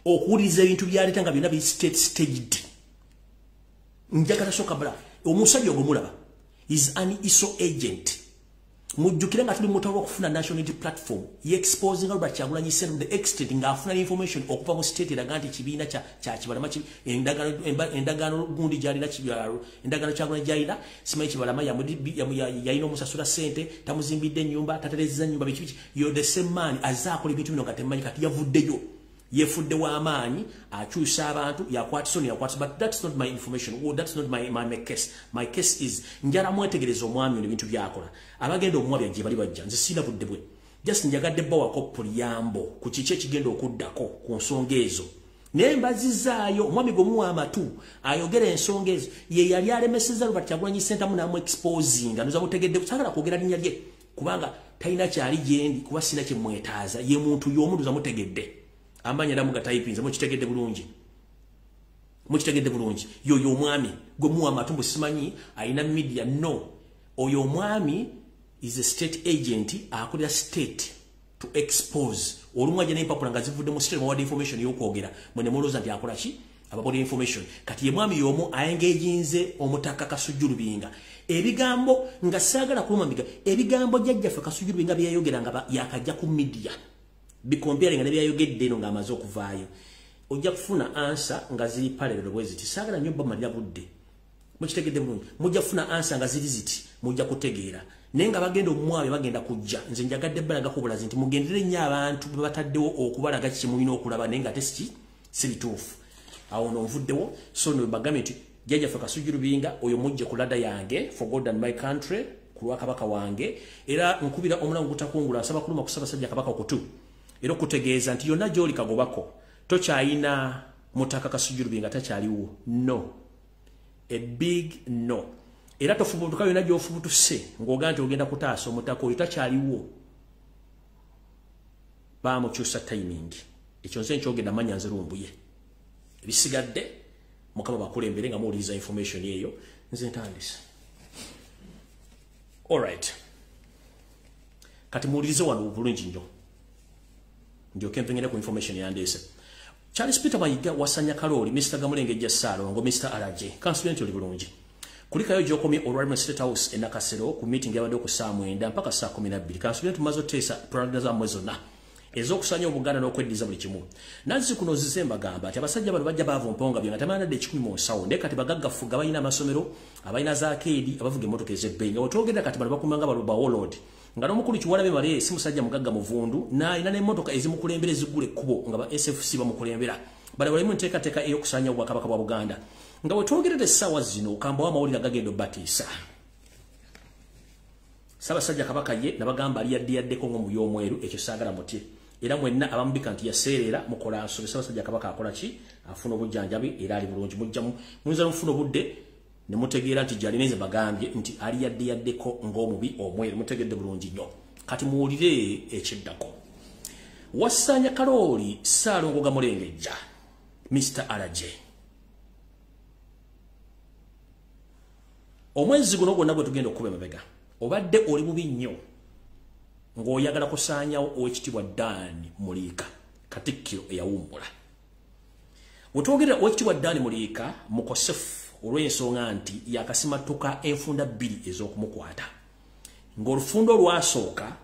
okuwuliriza ebintu byaleeta nga byonna biri state staged. Njagala sooka bala omusajja ogwo mulaba is an ISO agent. Mujjukire nga tuli mu lutalo okufuna National Unity Platform, ye exposing Robert Kyagulanyi Ssentamu the extent ng'afuna information okuva mu state eraga nti ekibiina kya Kibalama endagaano gundi gy'alina, endagaano Kyagulanyi gy'alina, simanyi Kibalama yalina omusasula ssente, tamuzimbidde ennyumba, taterezza nnyumba, biki biki. You're the same man azze akola ebintu bino nga temumanyi. Kati yavuddeyo yefudde w'amaanyi, akyusa abantu, yakwatisa ono, yakwatisa, but that's not my information. Oh, that's not my case. My case is njala mwetegereza omwami ono ebintu byakola. Abagenda omuwabya gye bali bajja, nze sirina budde bwe, just njagadde bawako preamble ku kiki ekigenda okuddako ku nsonga ezo. Naye mbazizaayo omwami gwe muwa amatu ayogera ensonga ezo ye yali alemesezza Robert Kyagulanyi Ssentamu n'amu exposinga. Ndoza mutegedde, saagala kwogera linnya lye kubanga talina kyali gyendi, kuba sina kye mwetaaza. Ye muntu y'omu, ndoza mutegedde. Amanya era mugatayipinze, mukitegedde bulungi, mukitegedde bulungi. Yoyo omwami gwe muwa amatu mbu simanyi alina media. No, oyo omwami is a state agent, akolera state to expose. Olumu ajja n'empapula nga zivudde mu state, bawadde information y'okwogera, mwe ne mulowooza nti akola ki, abakola information. Kati ye mwami y'omu ayengeejinze omutaka Kasujju Lubinga ebigambo nga saagala kuluma mbiga, ebigambo jjajjaffe Kasujju Lubinga byeyayogera nga yakajja ku media, bikompere nga ne byayogedde eno ng'amaze okuvaayo, ojja kufuna answer nga ziri parallel bwe ziti. Saagala nnyo bamalira budde, mukitegedde bulungi. Mujja kufuna answer nga ziri ziti, mujja kutegeera. Naye nga bagenda omwabe bagenda kujja, nze njagadde balagako bulazi nti mugendere nnyo abantu be bataddewo okubalaga kiki mulina okulaba, naye nga te si bituufu. Awo no nvuddewo. So no bagambye nti jjajjaffe Kasujju Lubinga oyo mujje ku ladder yange, for God and my country, ku lwa kabaka wange. Era nkubira omulango gutakungula, nsaba kuluma ku Ssaabasajja Kabaka okutu era okutegeeza nti yonna gy'oli kagobako tokyayina mutaka Kasujju Lubinga, takyaliwo. No, a big no. Era tofubutuka yonna gy'ofubutuse ng'ogaa nti ogenda kutaasa omutaka oyo, takyaliwo, baamukyusa timing. Ekyo nze nkyogenda manya nze Lumbuye. Ebisigadde Mukama bakulembere nga muwuliriza information eyo. Nze ntandise. Alright, kati muwulirize wano bulungi nnyo, ndyoke mpengere ku information yandeese. Charles Peter Mayiga, Wasanya Kaloli, Mr Gamulengejja Ssaalongo, Mr Alaje, kansubire oli bulungi. Kulikayo gy'okomye olwali State House e Nakasero ku meeting yabadde ku saa 9 mpaka saa 12. Kansubire tumaze oteesa propaganda zammwe zonna ez'okusanya Obuganda n'okweddiza buli kimu. Nazzi kuno zize mbagamba nti abasajja bano bajja baava mponga bye nga tamanadde 1,000 mu nsawo, naye kati bagaggafuga, balina amasomero, abalina zaakeedi, abavuga emmotoka ez'ebbeeyi. Nga wetwogedda kati bano bakumanga ba warlord, nga n'omukulu Kiwalabe Male si musajja mugagga muvundu, n'alina n'emmotoka ezimukulembera ezigula ekkubo nga ba SFC bamukulembera. Bano balimu enteekateeka ey'okusanya obwakabaka bwa Buganda. Nga wetwogerera essaawa zino, kambawo amawulire agagenda obbatiisa. Ssaabasajja Kabaka ye nabagamba ali yadde yaddeko ng'omubi omweru, ekyo saagala mutye. Era mwenna abamubika nti yaseerera mukola nsobi. Ssaabasajja Kabaka akola ki? Afuna obujjanjabi era ali bulungi. Mujjamu muyinza mufuna obudde ne mutegeera nti gyali, nze bagambye nti ali yadde yaddeko ng'omubi omweru, mutegedde bulungi nnyo. Kati muwulire ekiddako. Wasanya Kalooli Ssaalongo Gamulengejja, Mr Alaje, omwezi guno gwonna gwe tugenda okukuba emabega obadde oli bubi nnyo ng'oyagala kusaanyawo Owekitiibwa Dan Muliika, Katikkiro eyawummula. Wetwogerera, Owekitiibwa Dan Muliika mukosefu olw'ensonga nti yakasimatuka enfunda bbiri ez'okumukwata, ng'olufunda olwasooka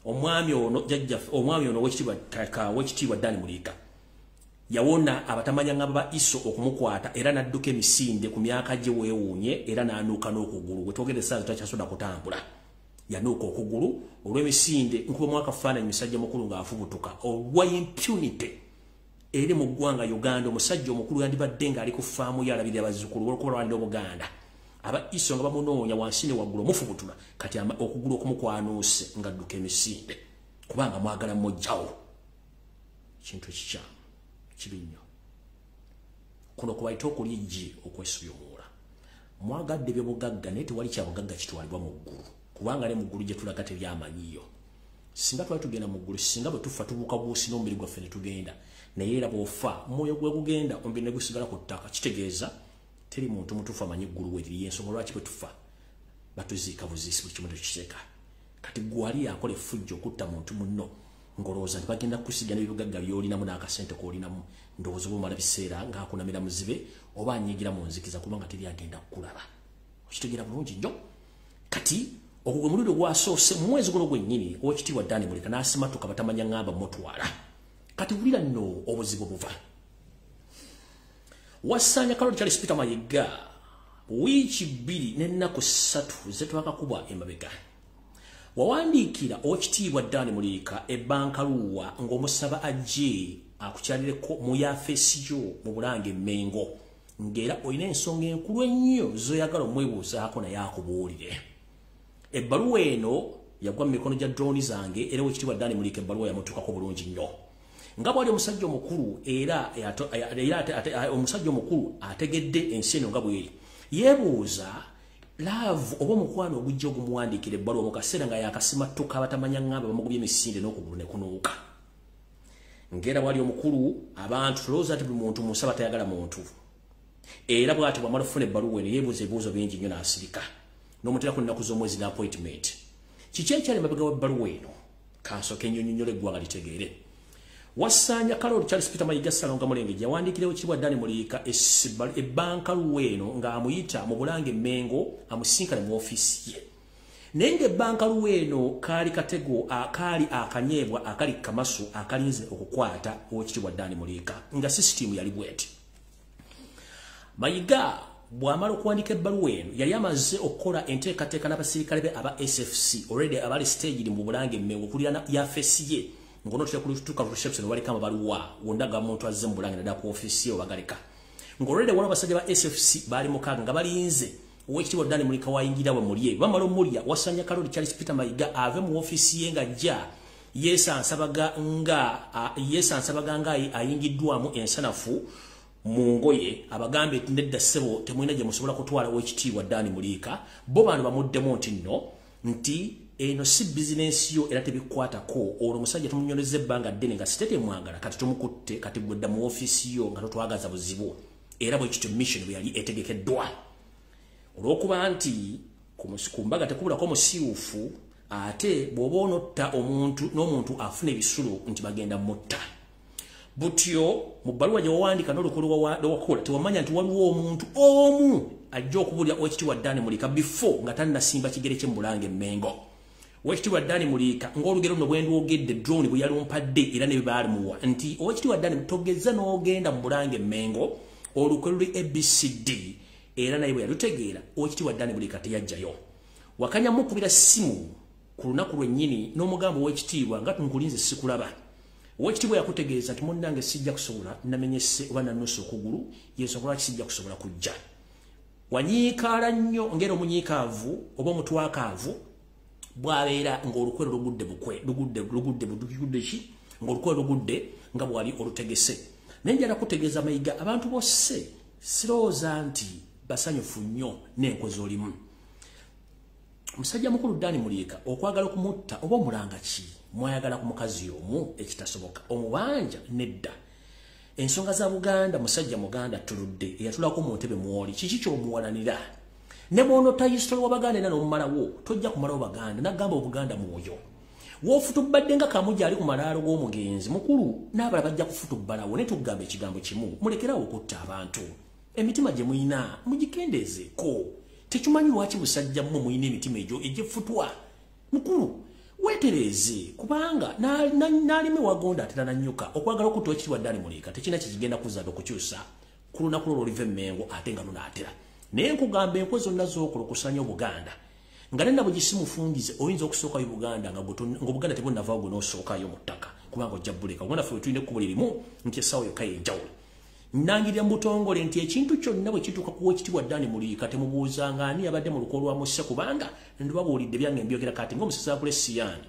omwami ono jjajjaffe, omwami ono Owekitiibwa Dan Muliika yawona abatamanya nga ba ISO okumukwata, era n'adduka emisinde ku myaka gye weewuunye, era n'anuuka n'okugulu. Wetwogera essaawa takyasobola kutambula, yanuuka okugulu olw'emisinde. Nkuba mwaka faananyi musajja mukulu ng'afubutuka olwa impunity eri mu ggwanga Uganda. Omusajja omukulu yandibadde ng'ali ku faamu ye alabirira bazzukulu olw'okuba lwanira Obuganda, aba ISO nga bamunoonya wansi ne waggulu omufubutula. Kati okugulu okumukwanuuse ng'adduka emisinde kubanga mwagala mujjawo kintu ekikyamu, kibi nnyo. Kuno kubayita okulya eggi okwesubya omuwula. Mwagadde ebyobugagga, naye tewali kyabugagga kitwalibwa mu ggulu, kubanga ne mu ggulu gye tulaga teryamanyiyo. Singa twali tugenda mu ggulu, singa bwe tufa tubuuka buusi n'omubiri gwaffe ne tugenda. Naye era bw'ofa omwoyo gwe gugenda, omubiri ne gusigala ku ttaka. Kitegeeza teri muntu mutuufu amanyi eggulu we liri. Ensonga lwaki bwe tufa batuziika buziisi, buli kimu tekiteeka. Kati gwali akola effujjo okutta muntu munno ng'olowooza nti bagenda kukusiga n'ebibugagga by'olinamu n'akasente k'olinamu, ndowooza oba omala biseera ng'akunamira muzibe oba anyiigira mu nzikiza, kubanga teri agenda kukulaba. Okitegeera bulungi nnyo. Kati ogwo gwe mulundi ogwasoose mu mwezi guno gwennyini Owekitiibwa Dani Muleka n'asimatuka batamanya ŋŋamba mutwala. Kati wulira nno obuzibu buva. Wasanya Kaloli Charles Peter Mayiga, wiiki 2 n'ennaku 3 zetwakakubwa emabega wawandiikira Owekitiibwa Dani Muliika ebbankaluwa ng'omusaba ajje akukyalireko mu yafeesi yo mu Bulange Emmengo, ng'era olina ensonga enkulu ennyo z'oyagala omwebuuzaako naye akubuulire. Ebbaluwa eno yagwa mu mikono gya drone zange, era Owekitiibwa Dani Muliika ebbaluwa yamutuukako bulungi nnyo. Nga bwali omusajja omukulu era omusajja omukulu ategedde ensi eno nga bweri, yeebuuza love oba omukwano ogujja ogumuwandiikira ebbaluwa mu kaseera nga yakasimattuka abatamanya ŋŋamba bamugubye emisinde n'okugulu ne kunuuka. Ngera bwali omukulu, abantu tulowooza nti buli muntu mu nsaba tayagala muntu. Era bw'ati bw'amala okufuna ebbaluwa eno yeebuuza ebibuuzo bingi nnyo n'asirika, n'omuteerako ennaku z'omwezi n'appointment. Kiki ekyali emabega w'ebbaluwa eno? Kansooke nnyonnyole eggwanga litegeere. Wasanya Kaloli Charles Peter Mayiga Ssalonga Mulenge yawandiikira Ekitiibwa Dani Muliika ebbankaluwa eno ng'amuyita mu Bulange Mmengo amusinkane mu ofiisi ye. Naye ng'ebbankaluwa eno kaali katego akaali akanyeebwa akali kamasu akalinze okukwata Oweekitiibwa Dani Muliika, nga sisitimu yali bw'eti. Mayiga bw'amala okuwandiika ebbaluwa eno yali amaze okukola enteekateeka n'abasirikale be aba SFC already abali staged mu Bulange Mmengo okuliraana yafeesi ye, ng'onootera kutuuka ku reception waliko amabaluwa wonna ga muntu azze mu Bulange naddala ku ofiisi ye obagaleka. Ng'already waliwo abasajja ba SFC baali mukaaga nga balinze Oweekitiibwa Dani Muliika wayingira we mulye. Bamala omulya, Wasanya Kaloli Charles Peter Mayiga ave mu ofiisi ye ng'ajja yeesansabaga nga ayingiddwamu ensanafu mu ngoye, abagambe nti nedda ssebo temulina gye musobola kutwala Oweekitiibwa Dani Muliika. Bo bano bamuddemu nti nno nti eno si bizinensi yo era tebikwatako. Olwo omusajja tumunyoleza ebbanga ddene nga site temwagala, kati tumukutte, kati gwedda mu ofiisi yo nga totwagaza buzibu. Era bwe kityo mission bwe yali etegekeddwa. Olw'okuba nti ku mbaga tekubulako musiiwufu, ate bw'oba onotta omuntu n'omuntu afuna ebisulo nti bagenda mutta. Butyo mu bbaluwa gye wawandiika n'olukolo lwakola tewamanya nti waliwo omuntu omu ajja okubuulira Oweekitiibwa Dani Muliika before nga tannasimba kigere kye mu Bulange Mmengo. Oweekitiibwa Dani Muliika ng'olugero luno bwe ndwogedde drone bwe yalumpadde era ne bwe baalimuwa nti Oweekitiibwa Dani togeza n'ogenda mu Bulange Mmengo olukwe luli ABCD, era naye bwe yalutegeera Oweekitiibwa Dani Muliika teyajjayo. Wakanya mukubira ssimu ku lunaku lwennyini n'omugamba Oweekitiibwa nga nkulinze sikulaba. Oweekitiibwa yakutegeeza nti munnange sijja kusobola, namenyese oba nannusa okugulu, y'ensonga lwaki sijja kusobola kujja. Wanyiikaala nnyo ng'era omunyiikaavu oba omutwakaavu bw'abeera ng'olukwe lugudde bukwe, lugudde ki? Ng'olukwe lugudde nga bw'ali olutegese. Naye njala kutegeeza Mayiga abantu bose sirowooza nti basanyufu nnyo n'enkwe z'olimu. Musajja mukulu Dani Muliika okwagala okumutta oba omulanga ki? Mwayagala ku mukazi omu ekitasoboka, omubanja nedda. Ensonga za Buganda musajja Muganda tuludde eyatulako mu ntebe mwoli, kiki ky'omuwalanira? Ne bw'onotta history wa Baganda era n'omumalawo, tojja kumalawo Baganda, n'agamba Obuganda mwoyo. W'ofutubbadde nga Kamuja ali ku malaalo g'omugenzi mukulu, n'abalala bajja kufutubbalawo. Ne tugamba ekigambo kimu, mulekerawo okutta abantu. Emitima gye muyina mugikendeezeeko. Tekimanyi lwaki musajja mmwe muyina emitima egyo egy'effutwa. Mukulu weetereeze, kubanga n'alime wagonda atera nannyuka. Okwagala okutta Oweekitiibwa Dani Muliika tekirina kye kigenda kuzza okukyusa ku lunaku lwo lw'oliva e Mmengo ate nga lunaatera. Naye nkugamba enkwe zonna z'okola okusanya Obuganda nga nenna bwe gisimufungize, oyinza okusookayo Buganda nga Obuganda tebunnavaawo gwe n'osookayo mu ttaka, kubanga ojja buleka. Kubanga ffe tulina ekkubo lirimu nti essaawa yokka y'enjawulo. Nnangirira mu butongole nti ekintu kyonna bwe kituuka ku Oweekitiibwa Dani Muliika temubuuzanga ani yabadde mu lukwe lwa Musse, kubanga ndibabuulidde byange mbyogera kati ng'omusasi akula Siyaani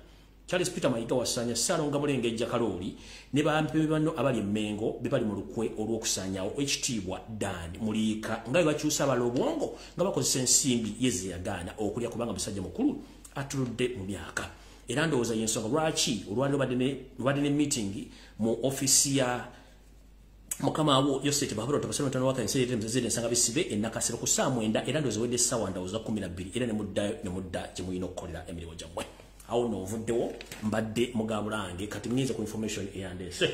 Charles Peter Mayiga Wasanya Ssalonga Mulengejja Kalooli ne bampebe banno abali e Mmengo be bali mu lukwe olw'okusaanyaawo Ekitiibwa Dani Muliika nga bwe bakyusa abalala obwongo nga bakozesa ensimbi ye ze yagaana okulya, kubanga musajja mukulu atuludde mu myaka. Era ndowooza y'ensonga lwaki olwaleero lubadde ne meeting mu ofiisi ya mukama wo Yoseti Bahabura Tabasema mutano waka ensi mzezere ensanga bisibe enakasero ku saa 9, era ndowooza wedde essaawa ndowooza 12, era ne mudda gye mulina okukolera emirimu gyammwe. Awo nno nvuddewo mbadde mugabulange, kati muyinza ku information eyandeese.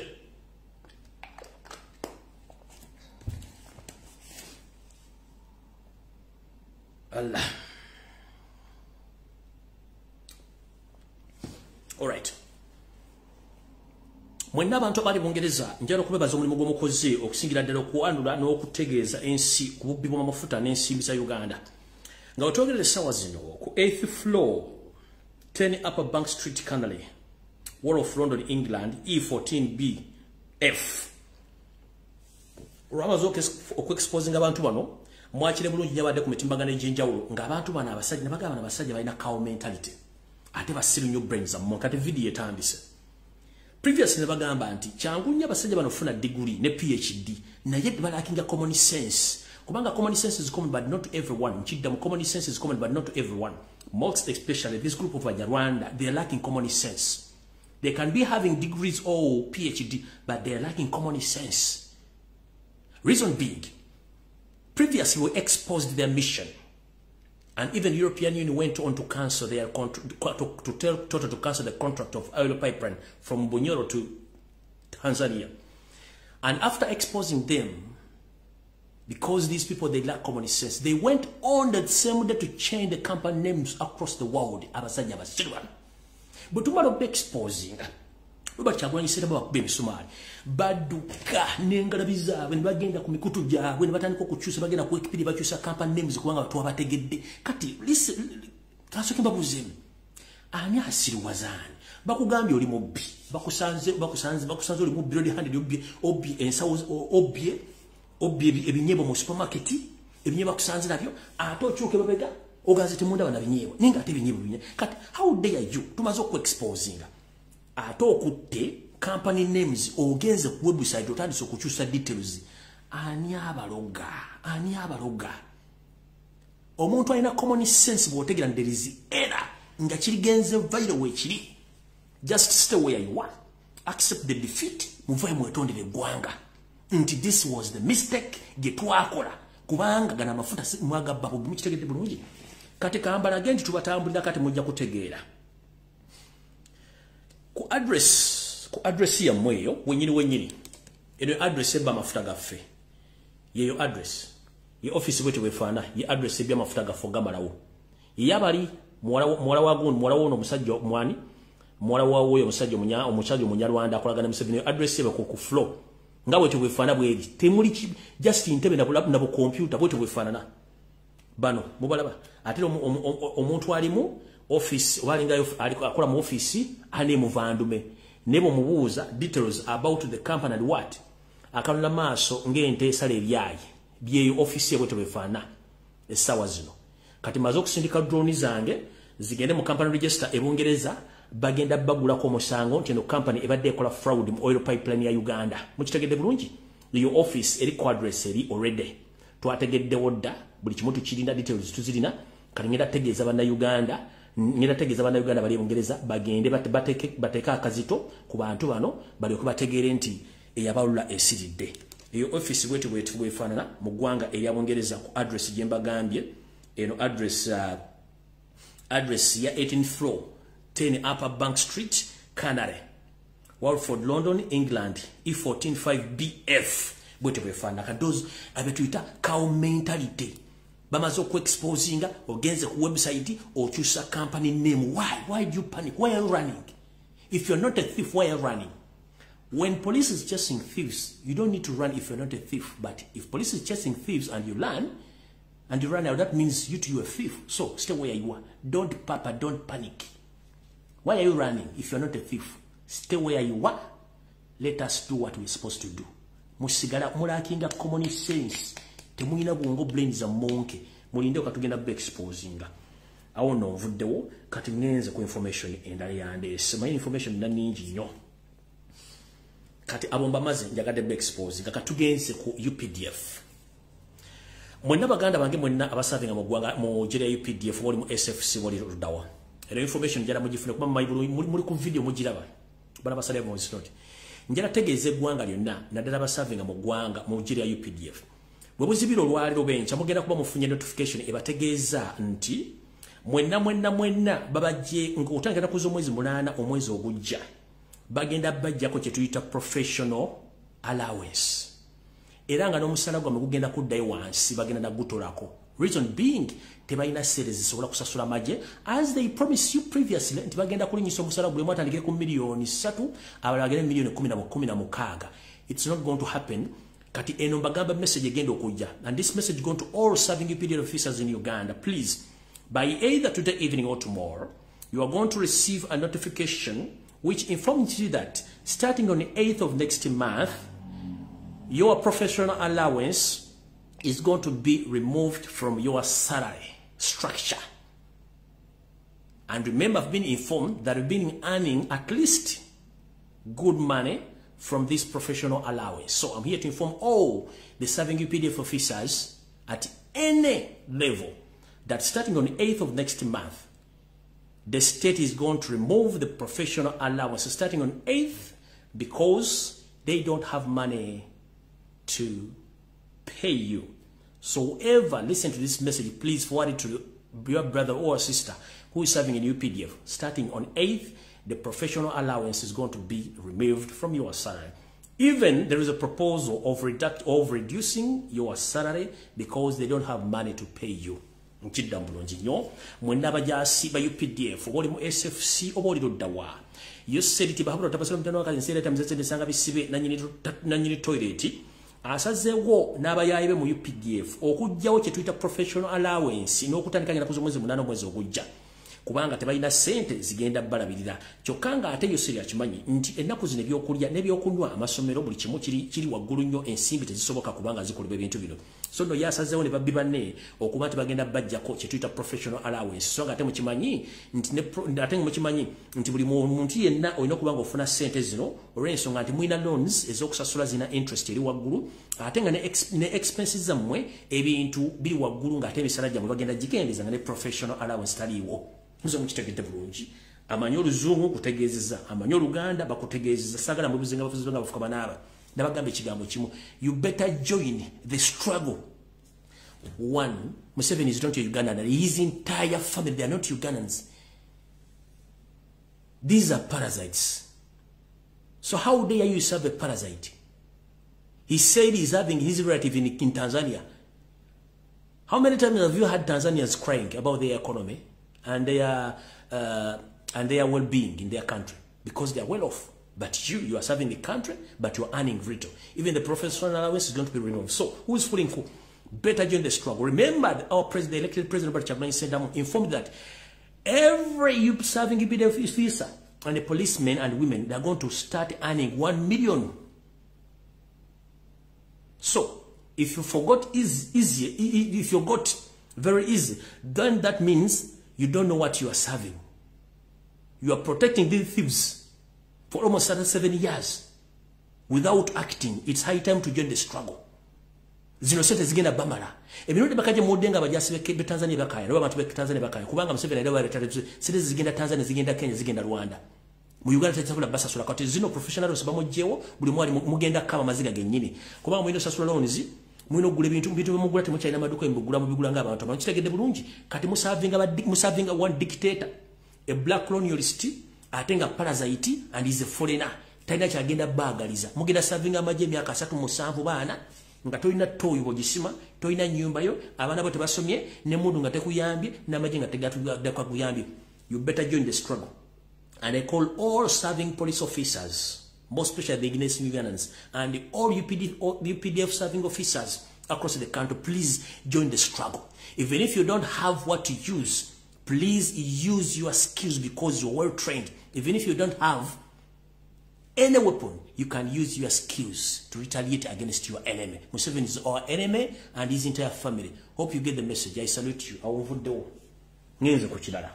Allah. Alright. Mwenna abantu abali Bungereza njagala okubebaza omulimu gw'omukozi okusingira ddala okuwanula n'okutegeeza ensi ku bubbi bw'amafuta n'ensimbi za Uganda. Nga wetwogerera essaawa zino ku 8th floor 10 Upper Bank Street, Canley, Wall of London, England, E14BF. Olwamaze okuexposinga abantu bano, mwakire bulungi nnyo abadde ku mitimbagano egy'enjawulo ng'abantu bano abasajja nabagamba bano abasajja balina cow mentality, ate basiru nnyo brains zammwe. Kati vidiyo etandise. Previously bagamba nti kyangu nnyo abasajja bano ofuna degree ne PhD, naye balackinga common sense. Kubanga common sense is common but not to everyone. Nkiddamu, common sense is common but not to everyone. Most especially this group of Banyarwanda, they are lacking common sense. They can be having degrees or PhD, but they are lacking common sense. Reason being, previously we exposed their mission. And even European Union went on to cancel their contract, to tell Total to cancel the contract of oil pipeline from Bunyoro to Tanzania. And after exposing them, because these people, they lack common sense, they went on that same day to change the company names across the world. Abasajja abasiru. Bwe tumala exposing, Robert Kyagulanyi Ssentamu bakuba emisumaali, badduka n'engalabi zaabwe ne bagenda ku mikutu gyabwe ne batandika okukyusa, bagenda ku Wikipedia bakyusa company names kubanga twabategedde. Kati kasooke mbabuuzeemu, ani asiriwaza ani? Bakugambye oli mubbi, bakusanze bakusanze bakusanze oli mubbi red handed, obbye obbye ensawo, obbye obbye ebinyeebwa mu supermarket, ebinyeebwa bakusanze nabyo, ate okyuka emabega ogaze temundaba na binyeebwa, naye nga ate ebinyeebwa binye. Kati how dare you, tumaze okuexposinga ate okutte company names, ogenze ku website otandise okukyusa details. Ani abaloga? Ani abaloga? Omuntu alina common sense, bw'otegeera there is error nga kirigenze viral weekiri, just stay where you are, accept the defeat, muvaye mwetondere eggwanga nti this was the mistake gye twakola, kubanga gano amafuta mwagabba bubi. Mukitegedde bulungi? Kati kambalage nti tubatambulira. Kati mujja kutegeera ku address yammwe eyo wenyini wenyini. Eno address ebba amafuta gaffe, yeyo address ye office bwete bwefaana, ye address ebya amafuta gaffe ogamalawo. Yabali muwala wa gundi, muwala wono omusajja mwani, muwala wa woyo omusajja omusajja omunyarwanda akolagana Museveni. Address ebe ku floor nga bwetyo bwefaana bweri, temuli just ntebe na bu computer, bwetyo bwefaanana. Bano mubalaba, ate omuntu alimu office oba alingayo akola mu office ane muvandume, ne bw'omubuuza details about the company and what, akanula maaso ng'ente esala ebyayi. Byeyo office ye bwetyo bwefaana essaawa zino. Kati maze okusindika drone zange zigende mu company register e Bungereza, bagenda bagulako omusango nti eno company ebadde ekola fraud mu oil pipeline ya Uganda. Mukitegedde bulungi? Eyo office eri ku address eri already twategeddewo dda, buli kimu tukirina, details tuzirina. Kati ngenda tegeeza bannayuganda, ngenda tegeeza bannayuganda bali e Bungereza bagende bateeke akazito ku bantu bano, balyoke bategeere nti eyabalula esiridde. Eyo office bwetyo bwetu bwefaanana mu ggwanga erya Bungereza ku address gye mbagambye. Eno address ya 18 floor, 10 Upper Bank Street, Canary Walford, London, England, E145 BF. Bwetyo bwefaanana. Kadozi abetuyita cow mentality, bamaze okuexposinga, ogenze ku website okyusa company name. Why do you panic? Why are you running? If you're not a thief, why are you running? When police is chasing thieves, you don't need to run if you're not a thief. But if police is chasing thieves and you run out, that means you too, you a thief. So stay where you are. Don't papa, don't panic. Why are you running if you're not a thief? Stay where you are. Let us do what we're supposed to do. Musigala mulackinga common sense, temulina bwongo, brains monkey. Mulinde katugenda be exposinga. Awo no nvuddewo. Kati ngenze ku information endala yandeese. Manyi information nna nnyingi nnyo. Kati abo mbamaze, njagadde be exposinga. Katugenze ku UPDF. Mwenna baganda bange, mwenna abaservinga mu ggwanga mu jere ya UPDF, wali mu SFC, wali luddawa, eno information njala mugifune kuba muli ku video mugiraba. Bana basale mu note, njala tegeeza eggwanga lyonna, naddala abaservinga mu ggwanga mu jere ya UPDF. Bwe buzibira olwaliro benkya, mugenda kuba mufunye notification ebategeeza nti mwenna mwenna mwenna babajje ng'otandika naku z'omwezi 8 omwezi ogujja, bagenda bajjako kye tuyita professional allowance, era nga n'omusala gwammwe gugenda kuddayo wansi, bagenda nagutolako. Reason being, tebalina sente zisobola kusasula magye as they promise you previously nti bagenda kulinyisa omusala guli atandikire ku miliyoni 3, abalala bagende miliyoni 16. It's not going to happen. Kati eno mbagamba message egenda okujja, and this message going to all serving UPDF officers in Uganda. Please, by either today evening or tomorrow, you are going to receive a notification which informs you that starting on the 8th of next month, your professional allowance is going to be removed from your salary structure. And remember, I've been informed that you've been earning at least good money from this professional allowance. So I'm here to inform all the serving UPDF officers at any level that starting on the 8th of next month, the state is going to remove the professional allowance starting on 8th because they don't have money to pay you. So whoever listen to this message, please forward it to your brother or sister who is serving in UPDF. Starting on 8th, the professional allowance is going to be removed from your salary. Even there is a proposal of reducing your salary because they don't have money to pay you. Nkidda bulungi nnyo mwenna abajaasi ba UPDF oba oli mu SFC oba oli ludda wa Yoseri Tibahabula tabasala mutano wakazi nseera tamizetse nsanga bisibe nanyini toilet asazeewo n'abayaayi be mu UPDF okuggyawo kye tuyita professional allowance n'okutandika ennaku z'omwezi 8 omwezi ogujja kubanga tebalina ssente zigenda balabirira. Kyokka nga ate Yoseri akimanyi nti ennaku zino ebyokulya n'ebyokunywa amasomero buli kimu kiri waggulu nnyo, ensimbi tezisoboka kubanga zikolebwa ebintu bino. So nno yasazeewo ne babbi banne okuba nti bagenda bajjako kye tuyita professional allowance. So nga ate mukimanyi nti buli muntu yenna olina okuba nga ofuna ssente zino olw'ensonga nti mulina loans ez'okusasula zina interest eri waggulu, ate nga ne expenses zammwe ebintu biri waggulu ng'ate emisala gyammwe bagenda gikendeeza nga ne professional allowance taliiwo. Muze mukitegedde bulungi. Amanyi oluzungu kutegeezeza, amanyi oluganda bakutegeezeza. Saagala mwebuze nga bafuzi nga bafuka banaaba. Nabagamba ekigambo kimu, you better join the struggle. One, Museveni is not a Ugandan. His entire family, they are not Ugandans. These are parasites. So how dare you serve a parasite? He said he's having his relative in Tanzania. How many times have you had Tanzanians crying about their economy and their well-being in their country? Because they are well off. But you are serving the country, but you are earning little. Even the professional allowance is going to be removed. So who is fooling who? Better join the struggle. Remember, our president, the elected president, Robert Kyagulanyi Ssentamu, informed that every serving UPDF officer and the policemen and women, they are going to start earning 1 million. So if you forgot easy, if you got very easy, then that means you don't know what you are serving. You are protecting these thieves for almost 7 years without acting. It's high time to join the struggle. Zino sente zigenda bamala. Emirundi bakaje mudenga abajasi be Tanzania bakaya, nabo abantu be Tanzania bakaya. Kubanga Museveni ali baleeta sente zigenda Tanzania, zigenda Kenya, zigenda Rwanda. Mu Uganda tekisobola basasula kati zino professionals bamugyewo buli mwali mugenda kama maziga gennyini. Kubanga mulina osasula loans, mulina okugula ebintu bimugula temukyalina maduuka emugula mubigula ng'abantu. Abantu kitegedde bulungi kati musavinga one dictator, a black colonialist, ate nga parasite and is a foreigner. Talina kyagenda baagaliza. Mugenda savinga amagye emyaka 37 baana nga tolina toyi bw'ogisima, tolina nnyumba yo, abaana bo tebasomye, ne mundu nga tekuyambye, n'amagye nga tegatakuyambye. You better join the struggle. And I call all serving police officers, most especially the Ignace Ugandans, and all UPDF serving officers across the country, please join the struggle. Even if you don't have what to use, please use your skills because you're well trained. Even if you don't have any weapon, you can use your skills to retaliate against your enemy. Museveni is our enemy and his entire family. Hope you get the message. I salute you. Awuvuddewo. Ngenze ku kirala.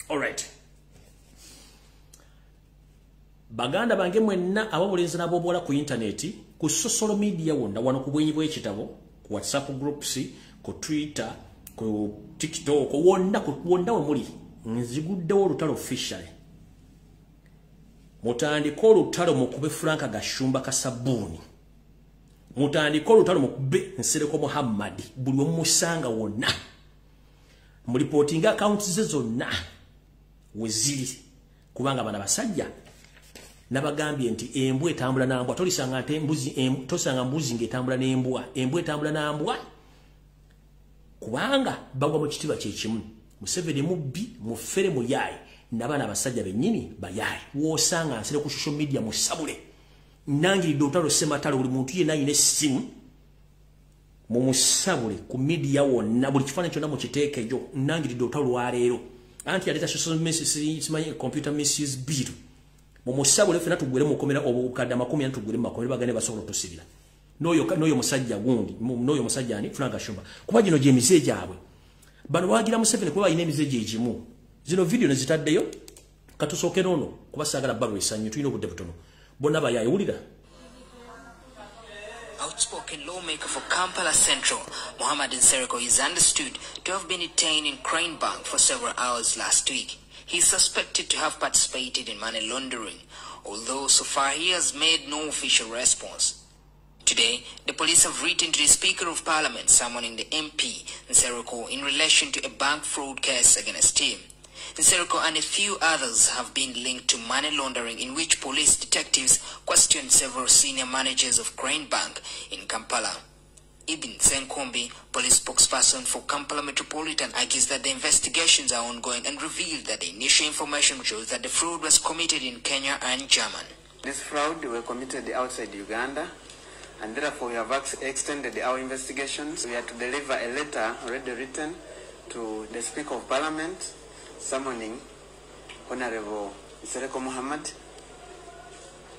All right. Baganda bange mwenna ababulenzi n'ab'obuwala ku internet, ku social media wonna, wano ku bwenyi bw'ekitabo, ku WhatsApp groups, ku Twitter, ku TikTok, wonna we muli, nziguddewo olutalo officially. Mutandike olutalo mukube Frank Gashumba Kasabuni. Mutandike olutalo mukube Nsereko Muhammad, buli omusanga wonna. Mulipotinga accounts ze zonna weziri, kubanga bana basajja nabagambye nti embwa etambula n'ambwa. Tolisanga nte embuzi, tosanga mbuzi ng'etambula n'embwa, embwa etambula n'ambwa, kubanga bagwa mu kitiba kye kimu. Museveni mubbi, mufere, muyaaye, n'abaana abasajja bennyini bayaaye. W'osanga nsere ku social media musabule. Nangiridde olutalo ssematalo, buli muntu yenna alina essimu mumusabule ku media wonna, buli kifaananyi kyonna mukiteekeyo. Nangiridde olutalo lwaleero. Anti yaleeta social media, computer misuse bill. Mumusabule ffenna tuggwere mu kkomera obukadde 40 tuggwere mu makomera, bagende basobola otusibira. N'oyo musajja gundi, n'oyo musajja ani Frank Gashumba. Kuba gino gy'emize gyabwe. Bano bawagira Museveni kuba balina emize gyegimu. Zino video ne zitaddeyo, katusooke n'ono kuba saagala balwisa nnyo, tulina obudde butono. Bonna bayayewulira. Outspoken lawmaker for Kampala Central, Muhammad Nsereko, is understood to have been detained in Crane Bank for several hours last week. He is suspected to have participated in money laundering, although so far he has made no official response. Today, the police have written to the Speaker of Parliament summoning the MP, Nsereko, in relation to a bank fraud case against him. Nsereko and a few others have been linked to money laundering, in which police detectives questioned several senior managers of Crane Bank in Kampala. Ibn Senkombi, police spokesperson for Kampala Metropolitan, argues that the investigations are ongoing and revealed that the initial information shows that the fraud was committed in Kenya and Germany. This fraud were committed outside Uganda, and therefore we have extended our investigations. We are to deliver a letter already written to the Speaker of Parliament summoning Honorable Nsereko Muhammad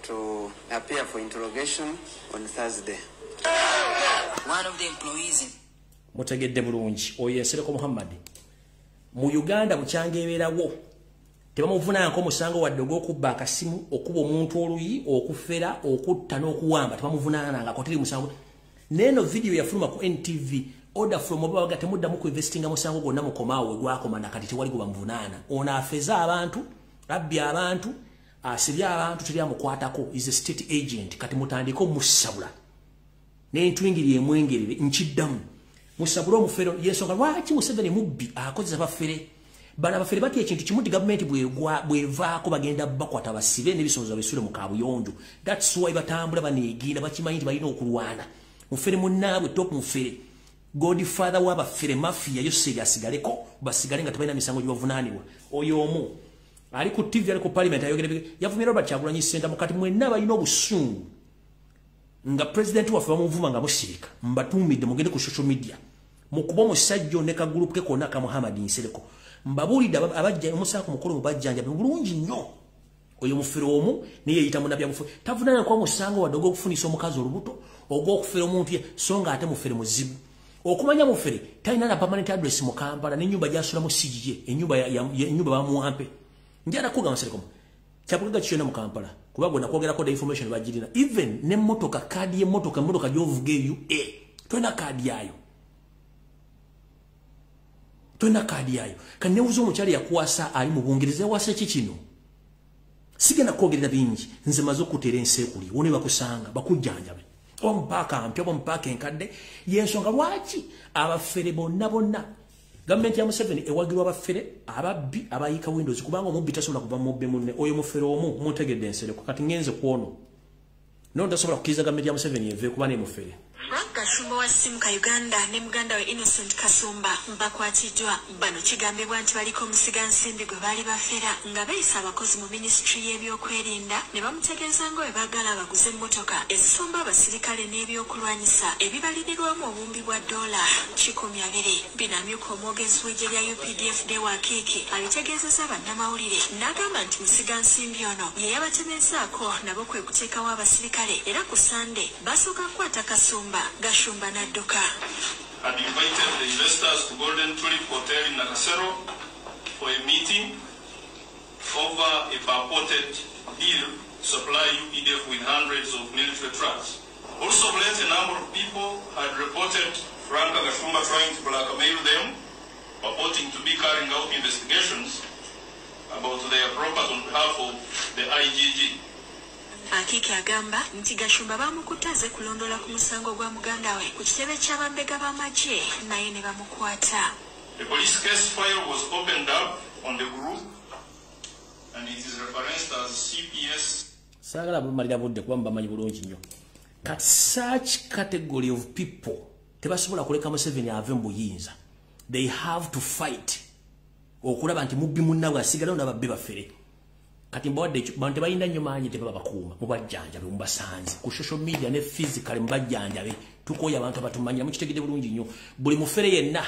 to appear for interrogation on Thursday. One of the employees in Mutegedde bulungi oyo Nsereko Muhammad mu Uganda bukyanga ebeerawo tebamuvunaanako omusango wadde ogw'okubba akasimu, okuba omuntu oluyi, okufera, okutta n'okuwamba, tebamuvunaanangako, teri musango. Neeno video yafuluma ku NTV, order from obabaga temuddamu ku investinga musango gwonna, mukomaawo gwakoma nakati tewali gwe bamuvunaana. Ono afeze abantu, abbye abantu, asibye abantu, teri amukwatako, is a state agent. Kati mutandike omusabula n'entwingiri emwengerere, nkiddamu musabule omufere. Yensonga lwaki Museveni mubbi, akozesa bafere. Bano abafere batya ekintu kimu nti gavumenti bwevaako bagenda bakwata basibe n'ebisonzo babisule mu kabuyonjo. That's why batambula baneegiina, bakimanyi nti balina okulwana. Mufere munnaabwe, top mufere, godfather w'abafere, mafia Yoseri asigaleko, basigale nga tebalina misango gyebavunaanibwa. Oyo omu ali ku TV, ali ku parliament, ayogera, yavumye Robert Kyagulanyi Ssentamu. Kati mwenna balina obusungu nga president waffe bamuvuma nga musirika, mbatuumidde mugende ku social media mukuba omusajja ne kagroup ke konna ka Muhammad Nsereko. Mbabuulidde abajja omusaako mukulu mubajjanjabe bulungi nnyo. Oyo mufere omu naye yeyita munnabyabufuzi, tavunaana kuba musango wadde ogw'okufunisa omukazi olubuto, ogw'okufera omuntu ye, so nga ate mufere muzibu. Okumanya mufere, talina na permanent address mu Kampala, n'ennyumba gy'asulamu si yiye, ennyumba bamuwampe. Njagala kugamba Nsereko, kyabugagga ki kyonna mu Kampala, kuba gwe nakwogerako the information bagirina. Even n'emmotoka, kaadi y'emmotoka, emmotoka gy'ovuga eyo, tolina kaadi yayo, tolina kaadi yayo. Kanneewuza omukyala yakuwasa ali mu Bungereza, yawasa ki kino? Sigenda kwogerera bingi, nze maze okuteera ensi ekuli wone bakusanga bakujjanjabe, oba mupaaka mpya oba mupaaka enkadde. Yensonga lwaki abafere bonna bonna, gavumenti ya Museveni ewagirwa abafere, ababbi, abayiika windows, kubanga omubbi tasobola kuva mubbi munne. Oyo mufere omu muntegedde Nsereko. Kati ngenze ku ono no ntasobola kukkiriza gavumenti ya Museveni eve kuba nemufere. Frank Gashumba wa Simuka Uganda ne muganda we Innocent Kasumba bakwatiddwa. Bano kigambibwa nti baliko omusigansimbi gwe baali bafera nga beeyisa abakozi mu minisitule y'ebyokwerinda ne bamutegeeza nga bwe baagala abaguze emmotoka ezisomba abasirikale n'ebyokulwanyisa ebibalirirwamu obuwumbi bwa $120. Bino amyuka omwogezi w'eggye lya UPDF Deo Akiiki abitegeezezza bannamawulire n'agamba nti musigansimbi ono ye yabatemezaako nabo kwe kuteekawo abasirikale, era ku Sande basooka kukwata Kasumba, Gashumba n'adduka. Had invited the investors to Golden Tulip Hotel in Nakasero for a meeting over a purported deal to supply UPDF with hundreds of military trucks. Also, of late, a number of people had reported Frank Gashumba trying to blackmail them, purporting to be carrying out investigations about their property on behalf of the IGG. Akiiki agamba nti Gashumba bamukutte azze kulondoola ku musango gwa muganda we ku kitebe ky'abambega b'amagye naye ne bamukwata. The police case file was opened up on the group and it is referenced as CPS. Saagala bumalira budde kuba mubamanyi bulungi nnyo. Kati such category of people tebasobola kuleka Museveni ave mu buyinza. They have to fight okulaba nti mubbi munnaabwe asigalawo n'ababbi bafere. Kati mbawadde bantu tebalina nnyo maanyi, tebabakuuma, mubajjanjabe, mubasanze ku social media ne physically mubajjanjabe. Tukooye abantu abatumanyira, mukitegedde bulungi nnyo. Buli mufere yenna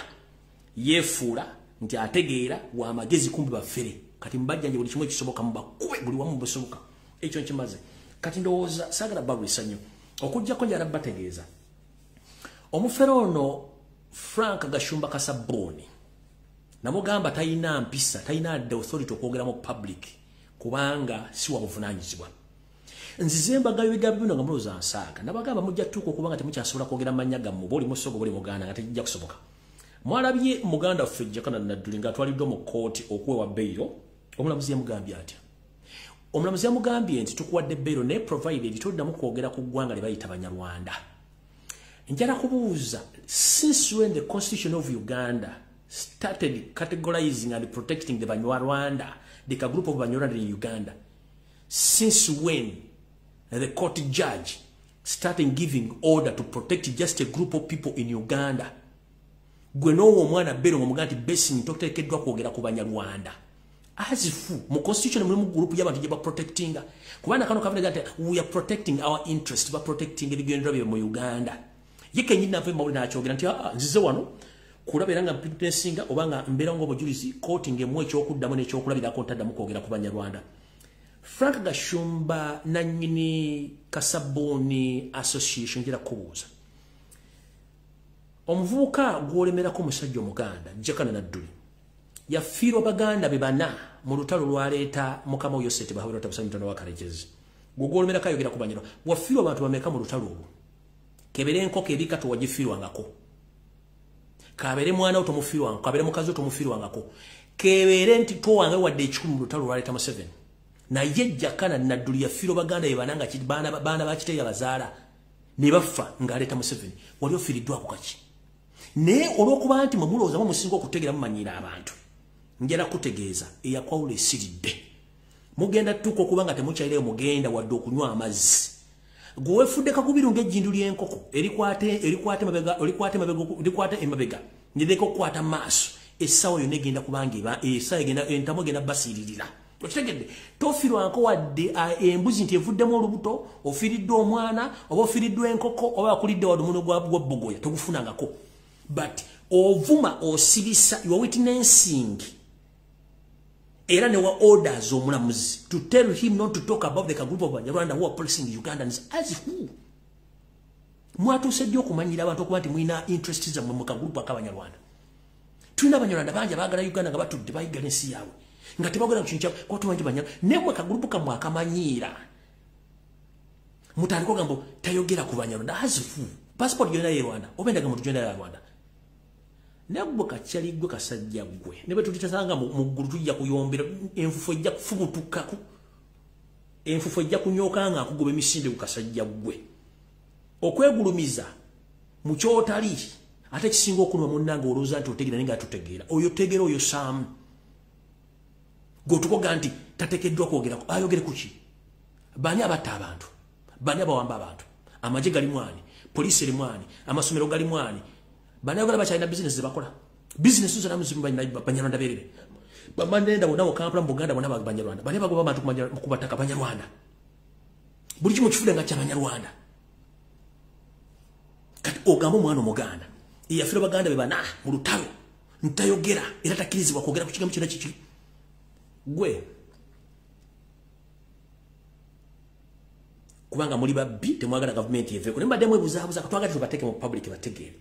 yeefuula nti ategeera w'amagezi, kumbi bafere. Kati mubajjanje buli kimu ekisoboka, mubakube buli wamu busoboka. Ekyo nkimaze. Kati ndowooza saagala balwisa nnyo. Okujjako njala bategeeza omufere ono Frank Gashumba Kasabuni namugamba talina mpisa, talina the authority okwogera mu public kubanga si wa buvunaanyizibwa. Nzize mbagayo bigambo bino nga mulowooza nsaaga, nabagamba mujja tuuka okubanga temukyasobola kwogera mannya gammwe, oba oli musogo oba oli muganda nga tekijja kusoboka. Mwalabye muganda waffe Jakana Nadduli ng'atwaliddwa mu kkooti okuweebwa beyiro. Omulamuzi yamugambye atya? Omulamuzi yamugambye nti tukuwadde beyiro naye provided toddamu kwogera ku ggwanga lye bayita Banyarwanda. Njala kubuuza, since when the constitution of Uganda started categorizing and protecting the Banyarwanda, the group of Banyarwanda in Uganda, since when the court judge started giving order to protect just a group of people in Uganda? Gwe n'owa omwana bero ng'omugamba nti Besigye toteekeddwa kwogera ku Banyarwanda. As if mu constitution mulimu group y'abantu gye baprotectinga. Kubanga kano kavuga nti we are protecting our interest, ba protecting ebigendererwa byabwe mu Uganda. Ye kennyini nava mawulire n'akyogera nti nzize wano kulaba era nga mpitnesinga oba nga mbeera ng'omujulizi, kooti ng'emuwa ekyokuddamu n'ekyokulabirako ntaddamu kwogera ku Banyarwanda. Frank Gashumba nannyini Kasabuni Association, njira kubuuza, omuvubuka gw'olemerako omusajja omuganda Jakana Nadduli yafiirwa baganda be bana mu lutalo lwaleeta mukama we Yoseti Bahabura Mutono wa Karekezi. Gwe gw'olemerako ayogera ku Banyarwanda, wafiirwa abantu bameka mu lutalo olwo? Kebere enkoko ebika towagifiirwangako, kabere mwana wo tomufiirwangako, kabere mukazi wo tomufiirwangako, kebere nti towange wadde ekikumi mu lutalo lwaleeta Museveni. Naye Jakana Nadduli yafiirwa baganda be bana nga baana ba Kiteeya bazaala ne bafa ng'aleeta Museveni. Wali ofiiriddwako kaki? Naye olw'okuba nti mwe mulowooza mwe musinga okutegeera mumanyiira abantu, njala kutegeeza eyakwawula esiridde. Mugenda tuuka okuba nga temukyalireyo mugenda wadde okunywa amazzi. Gwe weefudde kakubiru ng'ejjindu ly'enkoko erikwata emabega nireka okukwata maaso, essaawa yonna egenda kubanga essaawa egenda entamu egenda basiiririra. Okitegedde? Tofiirwangako wadde embuzi nti evuddemu olubuto, ofiiriddwa omwana oba ofiiriddwa enkoko oba akulidde wadde omuno gwa bbogoya, togufunangako. But ovuma osibisa, you are witnessing era ne wa orders omulamuzi to tell him not to talk about the group of Banyarwanda who are policing Ugandans. As who? Mwatuuse ddi okumanyira abantu okuba nti mulina interest zammwe mu kagroup ak'Abanyarwanda? Tulina Abanyarwanda bangi abaagala Uganda nga batudde bayigala ensi yaabwe nga tebagala ku kintu kyabwe kuba tumanyi Banyarwanda. Naye mmwe kagroup kammwe akamanyiira mutandika ogamba tayogera ku Banyarwanda. As who? Passport gyolina ye Rwanda oba endagamuntu gyolina ya Rwanda? Naye gwe kakyali gwe kasajja gwe ne bwe tulitasanga mu ggulu tujja kuyombera, enfufu ejja kufubutukako, enfufu ejja kunyooka nga akugoba emisinde ku kasajja gwe. Okwegulumiza mu ky'otali ate kisinga okunuma munnange olowooza nti otegeera naye nga tutegeera. Oyo tegeera oyo saamu gwe otukoga nti tateekeddwa kwogerako, ayogere ku ki? Baani abatta abantu? Baani abawamba abantu? Amagye gali mwani? Poliisi eri mwani? Amasomero gali mwani? Baani abagala bakyalina bizinesi ze bakola? Bizinesi zonna muzimu Banyarwanda beerere. Bamanenda bonna mu Kampala, mu Buganda bonna Banyarwanda. Baani abagoba abantu ku bataka? Banyarwanda. Buli kimu kifudde nga kyabanyarwanda. Kati ogamba omwana omuganda eyafiirwa baganda be bana mu lutalo ntayogera era takkirizibwa kwogera ku kigambo kyonna kiki? Gwe kubanga muli babbi, temwagala gavumenti eveeko. Naye mbadde mwebuzaabuza, katwagala tubateeke mu public bategeere.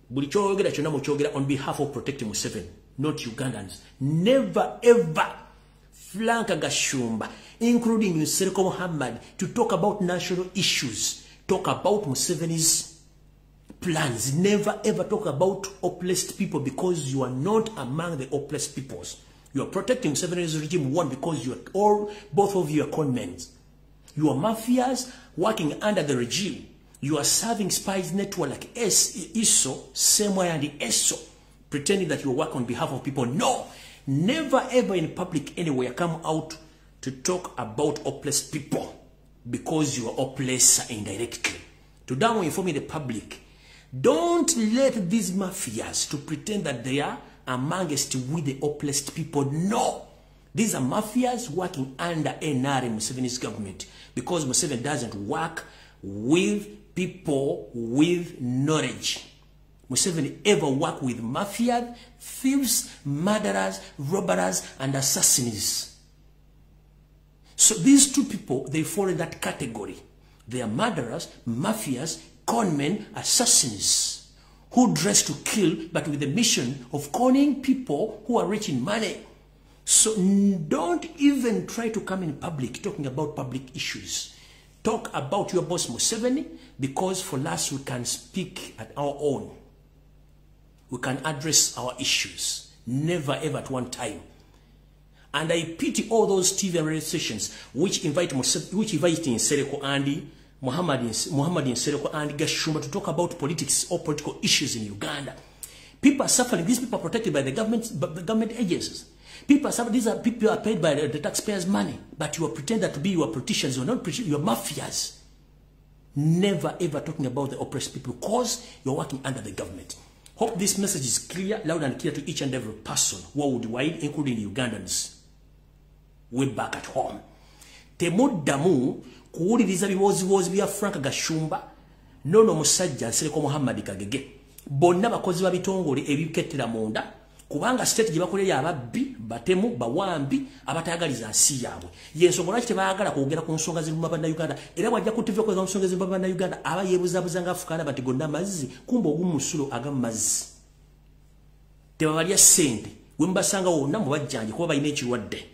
Buli kyoyogera kyonna mukyogera on behalf of protecting Museveni, not Ugandans. Never ever Frank Gashumba, including Nsereko Muhammad, to talk about national issues, talk about Museveni's plans. Never ever talk about oppressed people because you are not among the oppressed peoples. You are protecting Museveni's regime, one, because you are all, both of you are conmen. You are mafias working under the regime. You are serving spies network like ISO, Semwa and ESO, pretending that you work on behalf of people. No, never ever in public anywhere come out to talk about oppressed people because you are oppressor indirectly. To down informing the public, don't let these mafias to pretend that they are amongst with the oppressed people. No. These are mafias working under NRM Museveni's government, because Museveni doesn't work with people with knowledge. Museveni ever work with mafia, thieves, murderers, robbers, and assassins. So these two people, they fall in that category. They are murderers, mafias, conmen, assassins who dress to kill, but with the mission of conning people who are rich in money. So don't even try to come in public talking about public issues. Talk about your boss Museveni, because for us we can speak at our own. We can address our issues. Never ever at one time. And I pity all those TV and radio stations which invite Nsereko and Muhammad Nsereko and Gashumba to talk about politics or political issues in Uganda. People are suffering. These people are protected by the government agencies. People are suffering. These are people are paid by the taxpayers' money. But you are pretending to be your politicians. You are not politicians. You are mafias. Never ever talking about the oppressed people because you are working under the government. Hope this message is clear, loud and clear to each and every person worldwide, including Ugandans. Way back at home. Temuddamu kuwuliriza biwoziwozi bya Frank Gashumba nono musajja Nsereko Muhammad Kagege. Bonna bakozi ba bitongole ebikettera munda kubanga state gye bakolera ababbi, batemu, bawambi abatayagaliza nsi yaabwe. Yensonga lwaki tebaagala kwogera ku nsonga ziruma bannayuganda, era bw'ajja ku TV okwogera ku nsonga ziruma bannayuganda aba yeebuzaabuza ng'afukaana bati gonna mazzi, kumbe ogumu musulo ag'amazzi. Tebabalya ssente, we mubasanga wonna mubajjanje kuba balina ekirwadde.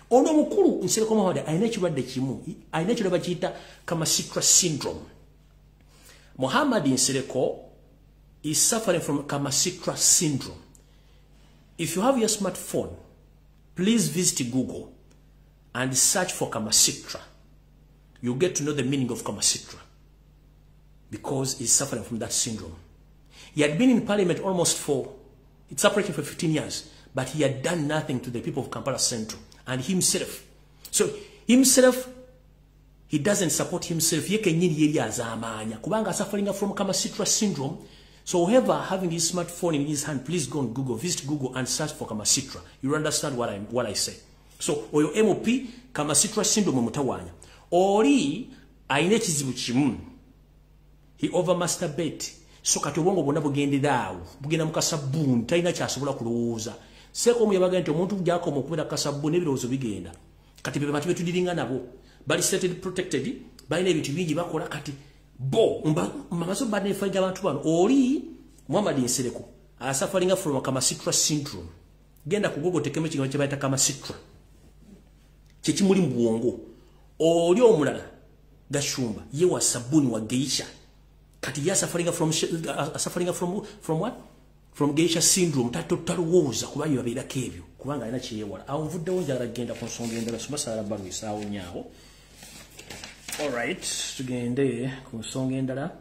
Ono omukulu Nsereko Muhammad alina ekirwadde kimu, alina ekirwadde bakiyita Kamasitra syndrome. Muhammad Nsereko is suffering from Kamasitra syndrome. If you have your smartphone, please visit Google and search for Kamasitra. You get to know the meaning of Kamasitra because he's suffering from that syndrome. He had been in parliament almost for, it's operating for 15 years, but he had done nothing to the people of Kampala Central and himself. So himself, he doesn't support himself. Ye kennyini yeri azaamanya kubanga suffering from Kamasitra syndrome. So whoever having his smartphone in his hand, please go on Google, visit Google and search for Kamasitra. You understand what I say. So oyo MOP Kamasitra syndrome mutawanya. Oli alina ekizibu kimu. He over masturbate. So kati obwongo bwonna bugendera awo, bugenda mu kasabbuuni, talina kyasobola kulowooza. Seeko omu yabaga nti omuntu gy'akoma okubeera ku kasabbuuni ebirowoozo bigenda. Kati be bantu betudiringa nabo. Bali stated protected, balina ebintu bingi bakola kati bo mamazo banefayiga abantu bano. Oli Muhammad Nsereko asuffering from Kamasitra syndrome. Genda ku Google tekemu ekigambo kye bayita Kamasitra, kyekimuli mu bwongo. Oli omulala Gashumba ye wa sabuni wa geisha. Kati ye suffering from what? From geisha syndrome. Talowooza kuba babeerako ebyo kubanga alina kyeyewala. Awo nvuddewo njagala kugenda ku nsonga endala, somasala balwisaawo nyaawo. Alright, tugende ku nsonga endala.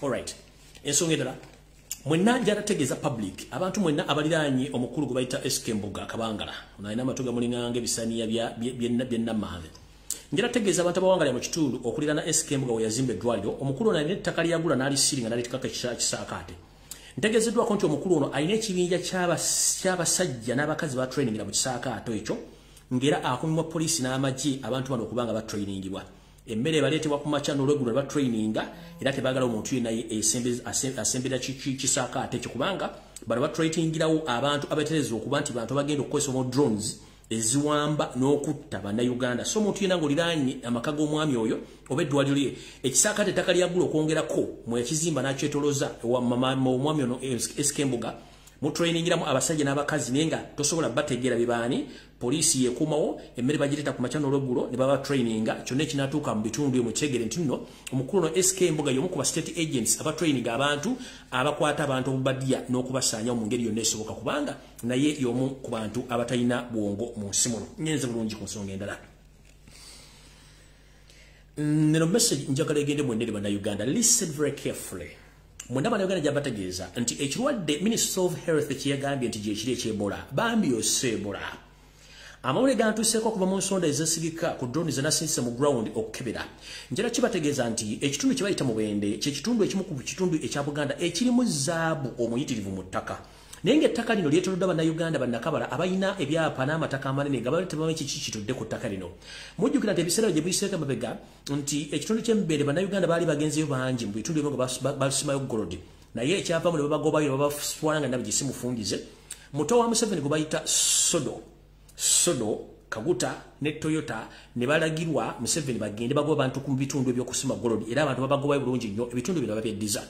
Alright, ensonga endala. Mwenna njala tegeeza public, abantu mwenna abaliraanye omukulu gwe bayita SK Mbuga Kabangala. Ono alina amatu gamulinganga ebisaniya byennammanve. Njala tegeeza abantu abawangalira mu kitundu okuliraana SK Mbuga we yazimba eddwaliro. Omukulu ono alina ettaka lyagula n'alisiringa n'alitikako ekisaakaate. Ntegeezeddwako nti omukulu ono alina ekibinja ky'abasajja n'abakazi batrainingera mu kisaakaato ekyo, ng'era akumibwa poliisi n'amagye abantu bano okuba nga batrainingibwa. Emmere ebaleetebwa ku makya n'olweggulo batraininga, era tebaagala omuntu yenna asembera kisaakaate ekyo kubanga bano batrainingirawo abantu abatereeza okuba nti bantu abagenda okukozesa mu drones eziwamba n'okutta bannayuganda. So omuntu yenna ng'oliraanye amaka g'omwami oyo oba eddwaliro lye, ekisaakaate ettaka lyagula okwongerako mwe yakizimba n'akyetolooza omwami ono SK Mbuga, mutrainingiramu abasajja n'abakazi naye nga tosobola bategeera bibaani. Poliisi yekuumawo, emmere bagireeta ku makya n'olweggulo ne baba traininga. Kyonna ekinaatuuka mu bitundu ebyo mukyegere nti nno omukulu ono SK Mbuga y'omu ku ba state agents abatraininga abantu abakwata abantu obubadiya n'okubasaanyawo mu ngeri yonna esoboka, kubanga naye y'omu ku bantu abatalina bwongo mu nsi muno. Ngenze bulungi ku nsonga endala. Neno message njagala egende mwenna eri bannayuganda. Listen very carefully. Mwenna bannayuganda gyabategeeza nti ekirwadde Minister of Health kyeyagambye nti gyekiri eky'Ebola, bambi yose Ebola. Amawulire gantuuseeko okuva mu nsonda ezesigika ku drone zenasindise mu ground okukebera. Njala kibategeeza nti ekitundu kye bayita Mubende kye kitundu ekimu ku kitundu ekya Buganda ekirimu zaabu omuyitirivu mu ttaka. Naye ng'ettaka lino lyetooloddwa bannayuganda bannakabala abalina ebyapa n'amataka amanene nga bali tebamanyi kiki kitudde ku ttaka lino. Mujjukira nti ebiseera gye biyiseeko emabega nti ekitundu ky'Emubende bannayuganda baali bagenzeyo bangi mu bitundu ebimu nga basimayo gold. Naye ekyavaamu ne babagobayo ne babatwala nga nabwe gye simufungize. Muto wa Museveni gwe bayita Sodo Sodo, Kaguta ne Toyota ne balagirwa Museveni bagende bagoba abantu ku bitundu ebyokusima gold, era abantu babagoba bulungi nnyo ebitundu bino babyeddiza.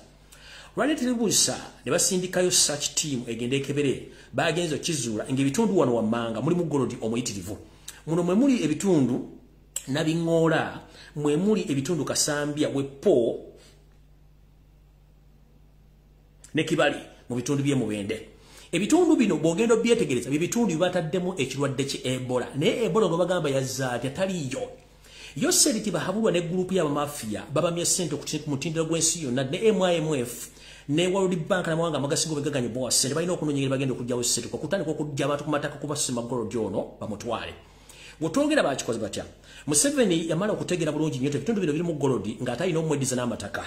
Lwaleetera ne basindikayo search team egende ekebere, bagenze okizuula ng'ebitundu wano wammanga mulimu gold omuyitirivu. Muno mwe muli ebitundu Nabiŋŋoola, mwe muli ebitundu Kasambya, Wepo ne Kibali mu bitundu by'e Mubende. Ebitundu bino bw'ogenda obyetegereza bye bitundu bye bataddemu ekirwadde kye Ebola, naye Ebola nga bagamba yazza atya taliiyo. Yoseri Tibahabulwa ne gurupu y'abamafiya babamya ssente ku mutindo gw'ensi yonna ne MIMF ne World Bank n'amawanga amagasinga obugagga bowa ssente, balina okunoonya bagenda okuggyawo ssente okutandika okuggya abantu ku mataka kubasima gold ono bamutwale. Bw'otwogera bakikoze batya? Museveni yamala okutegeera bulungi nnyo ebitundu bino birimu gold ng'ate alina omweddiza n'amataka.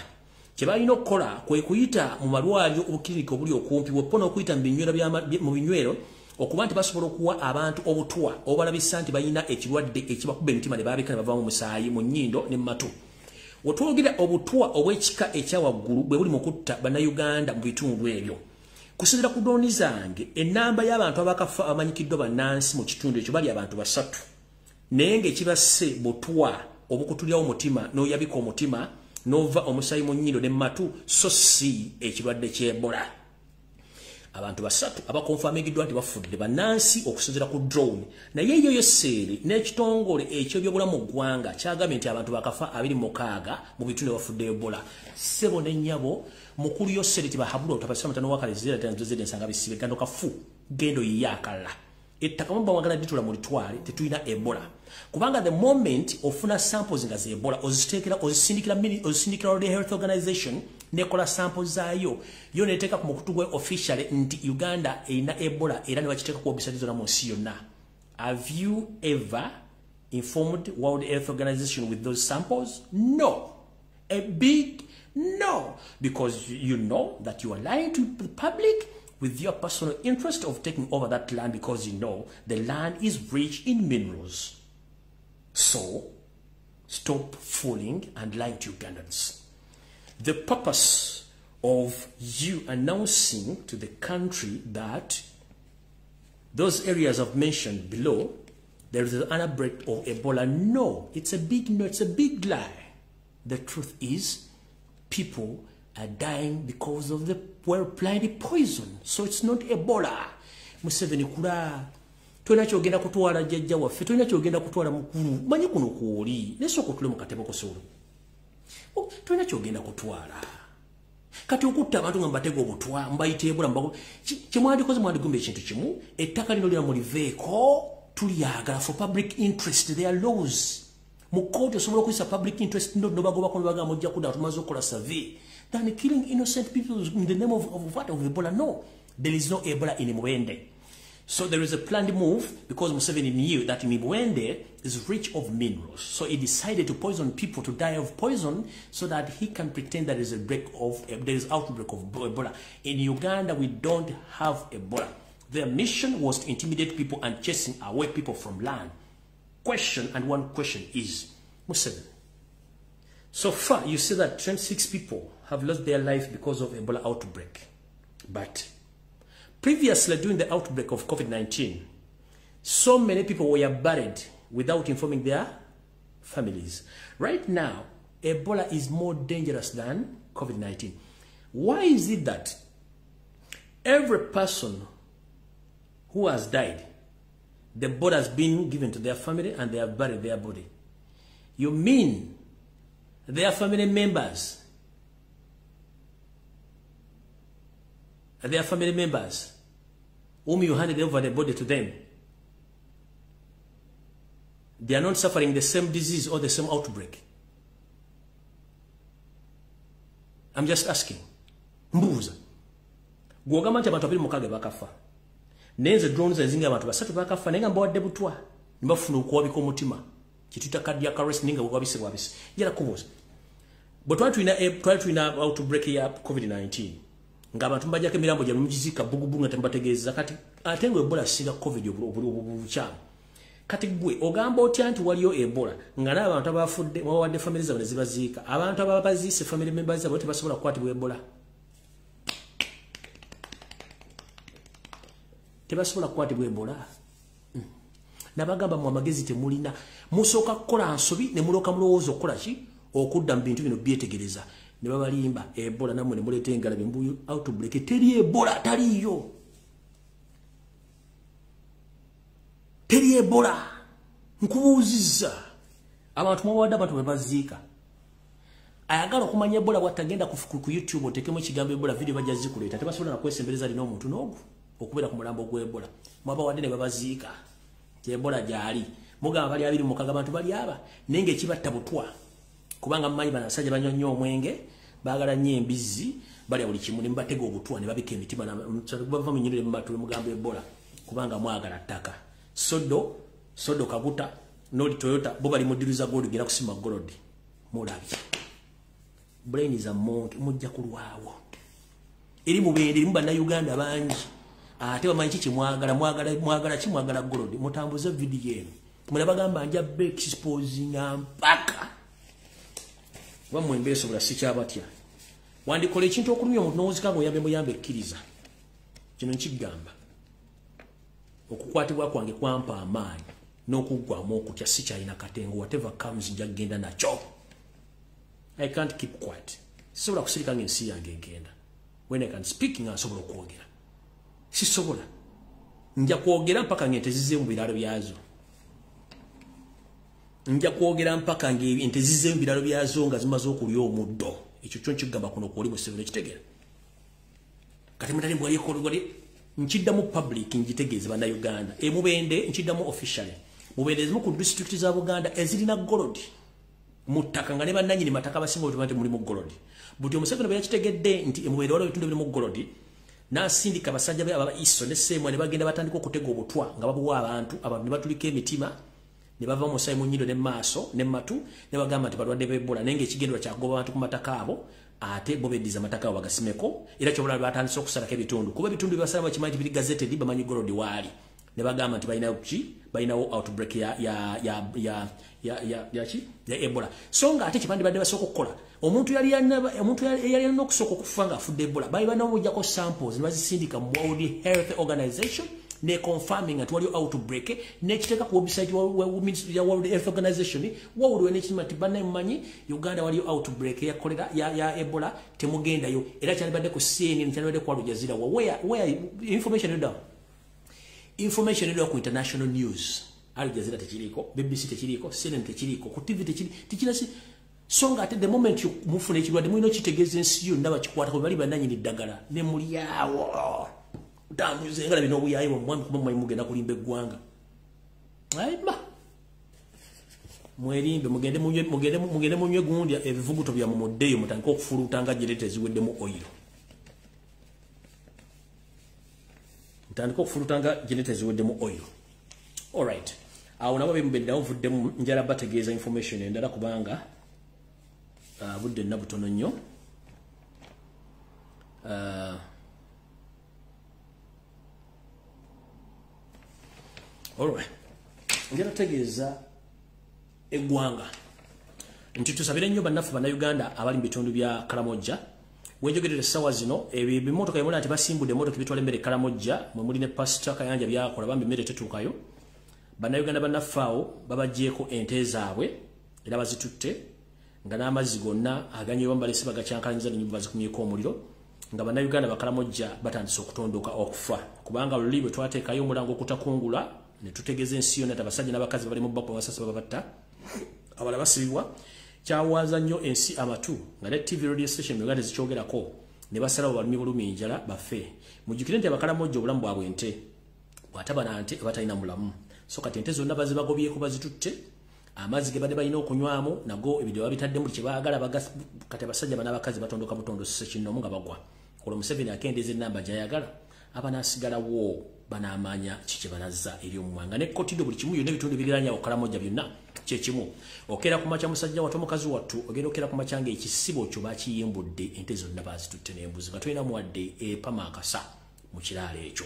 Kye balina okukola kwe kuyita mu malwaliro obuklinika obuli okumpi, wepo n'okuyita mu binywero okuba nti basobola okuwa abantu obutwa obalabisa nti balina ekirwadde ekibakuba emitima ne baabika ne bavaamu omusaayi mu nnyindo ne mu matu. Wetwogera obutwa obw'ekika ekya waggulu bwe buli mu kutta Bannayuganda mu bitundu ebyo. Kusinziira ku dooni zange, ennamba y'abantu abakafa abamanyikiddwa bannansi mu kitundu ekyo bali abantu 3. Naye ng'ekibasse butwa obukutulirawo omutima n'oyabika omutima n'ova omusaayi mu nnyindo ne mu matu, so si ekirwadde ky'Ebola. Abantu 3 abakonfamigiddwa nti bafudde bannansi okusinziira ku drone. Naye eyo Yoseri n'ekitongole eky'ebyobulamu mu ggwanga kyagambye nti abantu bakafa 26 mu bitundu bafudde Ebola. Ssebo ne nnyabo, mukulu Yoseri Tibahabulwa otabasira mutano wa Kalezera Tanzania nsanga bisibe gando kafu gendo yiyaakala. Ettaka mumba wagala ditula mu litwale tetulina Ebola. Kubanga the moment ofuna samples nga ze Ebola oziteekera ozisindikira World Health Organization nekola samples zaayo yo neteeka ku mukutu gwe officially nti Uganda erina Ebola, era ne bakiteeka ku website zonna mu nsi yonna. Have you ever informed World Health Organization with those samples? No. A big no. Because you know that you are lying to the public with your personal interest of taking over that land, because you know the land is rich in minerals. So, stop fooling and lying to Ugandans. The purpose of you announcing to the country that those areas I've mentioned below, there is an outbreak of Ebola, no, it's a big no, it's a big lie. The truth is, people are dying because of the well-planned poison. So it's not Ebola. Museveni kula. Tolina kyogenda kutwala jjajja waffe, tolina kyogenda kutwala mukulu. Manyi kuno kwoli. Nesooka otule mu katebo kosolo. Tolina kyogenda kutwala. Kati okutta abantu nga mbatega obutwa, mbayita Ebola, mbago. Kye mwandikoze mwandigumba ekintu kimu, ettaka lino lira muliveeko, tulyagala for public interest, there are laws. Mu kooti osobola okuyisa public interest no nobagobako ne bagamba mujja kudda tumaze okukola survey. Than killing innocent people in the name of what? Of Ebola? No. There is no Ebola in Mubende. So there is a planned move because Museveni knew that Mubende is rich of minerals. So he decided to poison people to die of poison so that he can pretend that there is a break of, there is outbreak of Ebola. In Uganda, we don't have Ebola. Their mission was to intimidate people and chasing away people from land. Question, and one question is, Museveni, so far you see that 26 people have lost their life because of Ebola outbreak. But previously, during the outbreak of COVID-19, so many people were buried without informing their families. Right now, Ebola is more dangerous than COVID-19. Why is it that every person who has died, the body has been given to their family and they have buried their body? You mean their family members, whom you handed over the body to them, they are not suffering the same disease or the same outbreak? I'm just asking. Mbuuza. Gw'ogamba nti abantu 26 bakafa. Naye nze drones ezinga abantu 3 bakafa naye nga mbawadde butwa ne bafuna okuwabika omutima. Kituyita cardiac arrest naye nga bwabise bwabise. Njala kubuuza. Bwe twali tulina outbreak ya COVID-19, ng'abantu mbajjako emirambo gyabwe mugiziika bugubugu nga temubategeeza, kati ate nga Ebola singa COVID obukyamu. Kati gwe ogamba otya nti waliyo Ebola nga n'abantu abafudde mwabawadde family zaabwe ne zibaziika, abantu ababaziise family members zaabwe tebasobola kukwatibwa Ebola? Tebasobola kukwatibwa Ebola. Nabagamba mu amagezi temulina. Musooka kukola nsobi ne mulooka mulowooza okukola ki? Okudda mu bintu bino byetegereza. Ne babalimba Ebola nammwe ne muleeta engalabi mbu outbreak. Teri Ebola, taliiyo. Teri Ebola. Nkubuuzizza. Abantu mwabawadde abantu bwe baziika. Ayagala okumanya Ebola bw'atagenda ku YouTube oteekemu ekigambo Ebola, video bajja zikuleeta. Tebasobola na kwesembereza lina omuntu n'ogu okubeera ku mulambo gw'Ebola. Mwabawadde ne babaziika. Ebola gyali. Mugamba bali 26 abantu bali aba. Naye ng'ekibatta butwa. Kubanga mmanyi bano abasajja banywa nnyo omwenge, baagala nnyo embizzi, balya buli kimu ne mubatega obutwa ne babika emitima bava mu nnyindo ne mumatu ne mugamba Ebola kubanga mwagala ttaka. Sodo Kaguta, Noli Toyota, bo bali mu ddiru za gold, genda kusima gold. Mulabye. Brain is a monk, mujja kulwawo. Eri mubende, eri mu bannayuganda bangi. Ate bamanyi ki kyemwagala, mwagala ki, mwagala gold. Mutambuze video eno. Mulabagamba nja exposing mpaka. Wamwe mbeesobola sikyabatya. Wandikola ekintu okulumya omuntu n'owuzika ng'oyambe muyambe ekkiriza. Kino nkigamba. Okukwatibwa kwange kwampa amaanyi n'okuggwamu okutya, sikyalina katengo. Whatever comes nja kugenda nakyo. I can't keep quiet. Sisobola kusirika ng'ensi yange egenda. When I can speak nga nsobola okwogera. Sisobola. Nja kwogera mpaka ng'ente zizze mu biraalo byazo. Nja kwogera mpaka ng'ente zizze mu biraalo byazo nga zimaze okulya omuddo. Ekyo kyo nkigamba kuno kwoli Museveni, okitegeera. Kati mutali mbwali nkiddamu public ngitegeeze bannayuganda. Mubende nkiddamu officially. Mubende ezimu ku district za Buganda ezirina gold mu ttaka nga ne bannannyini mataka abasinga obuti nti mulimu gold. Buti Museveni bwe yakitegedde nti Mubende waliwo ebitundu ebirimu gold, n'asindika abasajja be aba ISO ne Ssemwa ne bagenda batandika okutega obutwa nga babuwa abantu, abantu ne batulika emitima ne bava mu musaayi mu nnyindo ne mu maaso ne mu matu ne bagamba nti balwadde ba Ebola, naye ng'ekigendererwa kya kugoba abantu ku mataka abo, ate bo beddiza amataka abo bagasimeko. Era kyobulala batandise okusalako ebitundu, kuba ebitundu bye basalamu bakimanyi nti biri gazetted, bamanyi gold waali. Ne bagamba nti balinawo ki? Balinawo outbreak ya Ebola. So nga ate kye bandibadde basooka okukola, omuntu yali alina okusooka okufa ng'afudde Ebola, baali banamuggyako samples ne bazisindika mu World Health Organization ne confirming nti waliwo outbreak, n'ekiteeka ku website ya World Health Organization. Wawulwe n'ekirima nti bannaye mumanyi Uganda waliwo outbreak ya cholera ya Ebola, temugendayo. Era kyandibadde ku CNN, kyandibadde ku Al Jazeera. Where information edda? Information edda ku international news. Al Jazeera tekiriiko, BBC tekiriiko, CNN tekiriiko, ku TV tekirina. So nga ate the moment mufuna ekirwadde mulina okitegeeza ensi yonna bakikwatako, bali bannannyini ddagala ne mulyawo. Tambuze engalabi n'obuyaayi bwammwe kuba mmanyi mugenda kulimba eggwanga. Ayima. Mwerimbe, mugende munywe gundi ebivuguto byammwe muddeeyo mutandike okufuluuta nga generator eziweddemu oil. Mutandike okufuluuta nga generator eziweddemu oil. All right. Awo nabo bemubedde awo nvuddemu, njala bategeeza information endala kubanga budde nna butono nnyo. All right. Njala tegeeza eggwanga nti tusabire nnyo bannaffe bannayuganda abali mu bitundu bya Karamoja. Wenjogerera essaawa zino ebimotoka ebimula nti basimbudde emmotoka ebitwala emmere e Karamoja, mwe muli ne Pasita Kayanja byakola, bambi emmere tetuukayo. Bannayuganda bannaffe awo babaggyeko ente zaabwe era bazitutte, nga n'amazzi gonna aganywebwa balese bagakyankalanyiza n'ennyumba bazikumyeko omuliro, nga bannayuganda Bakaramojja batandise okutondoka okufa. Kubanga luli bwe twateekayo omulango okutakungula ne tutegeeza ensi yonna nti abasajja n'abakazi bali mu bbaku abasasi babatta, abalala basibibwa. Kyawaza nnyo ensi amatu nga ne TV radio station mu Uganda zikyogerako, ne basalawo balumye bulumi enjala bafe. Mujjukire nti Abakaramojja obulamu bwabwe nte, bw'ataba na nte aba talina mulamu. So kati ente zonna bazibagobyeko bazitutte, amazzi ge badde balina okunywamu nago ebidowa babitaddemu buli kye baagala. Kati abasajja bano n'abakazi batondoka butondosi kinnomu nga bagwa. Olwo Museveni akendeeza ennamba gy'ayagala, abanaasigalawo banaamanya ki kye banazza eri omwanga ne Kotido, buli kimu yonna ebitundu ebiriraanye awo Karamoja byonna kyekimu. Okeera ku makya musajja wattu, omukazi wattu, ogenda okeera ku makya ng'ekisibo kyo bakiyimbudde, ente zonna bazitutte n'embuzi, nga tolina muwadde epama akasa mu kiraalo ekyo.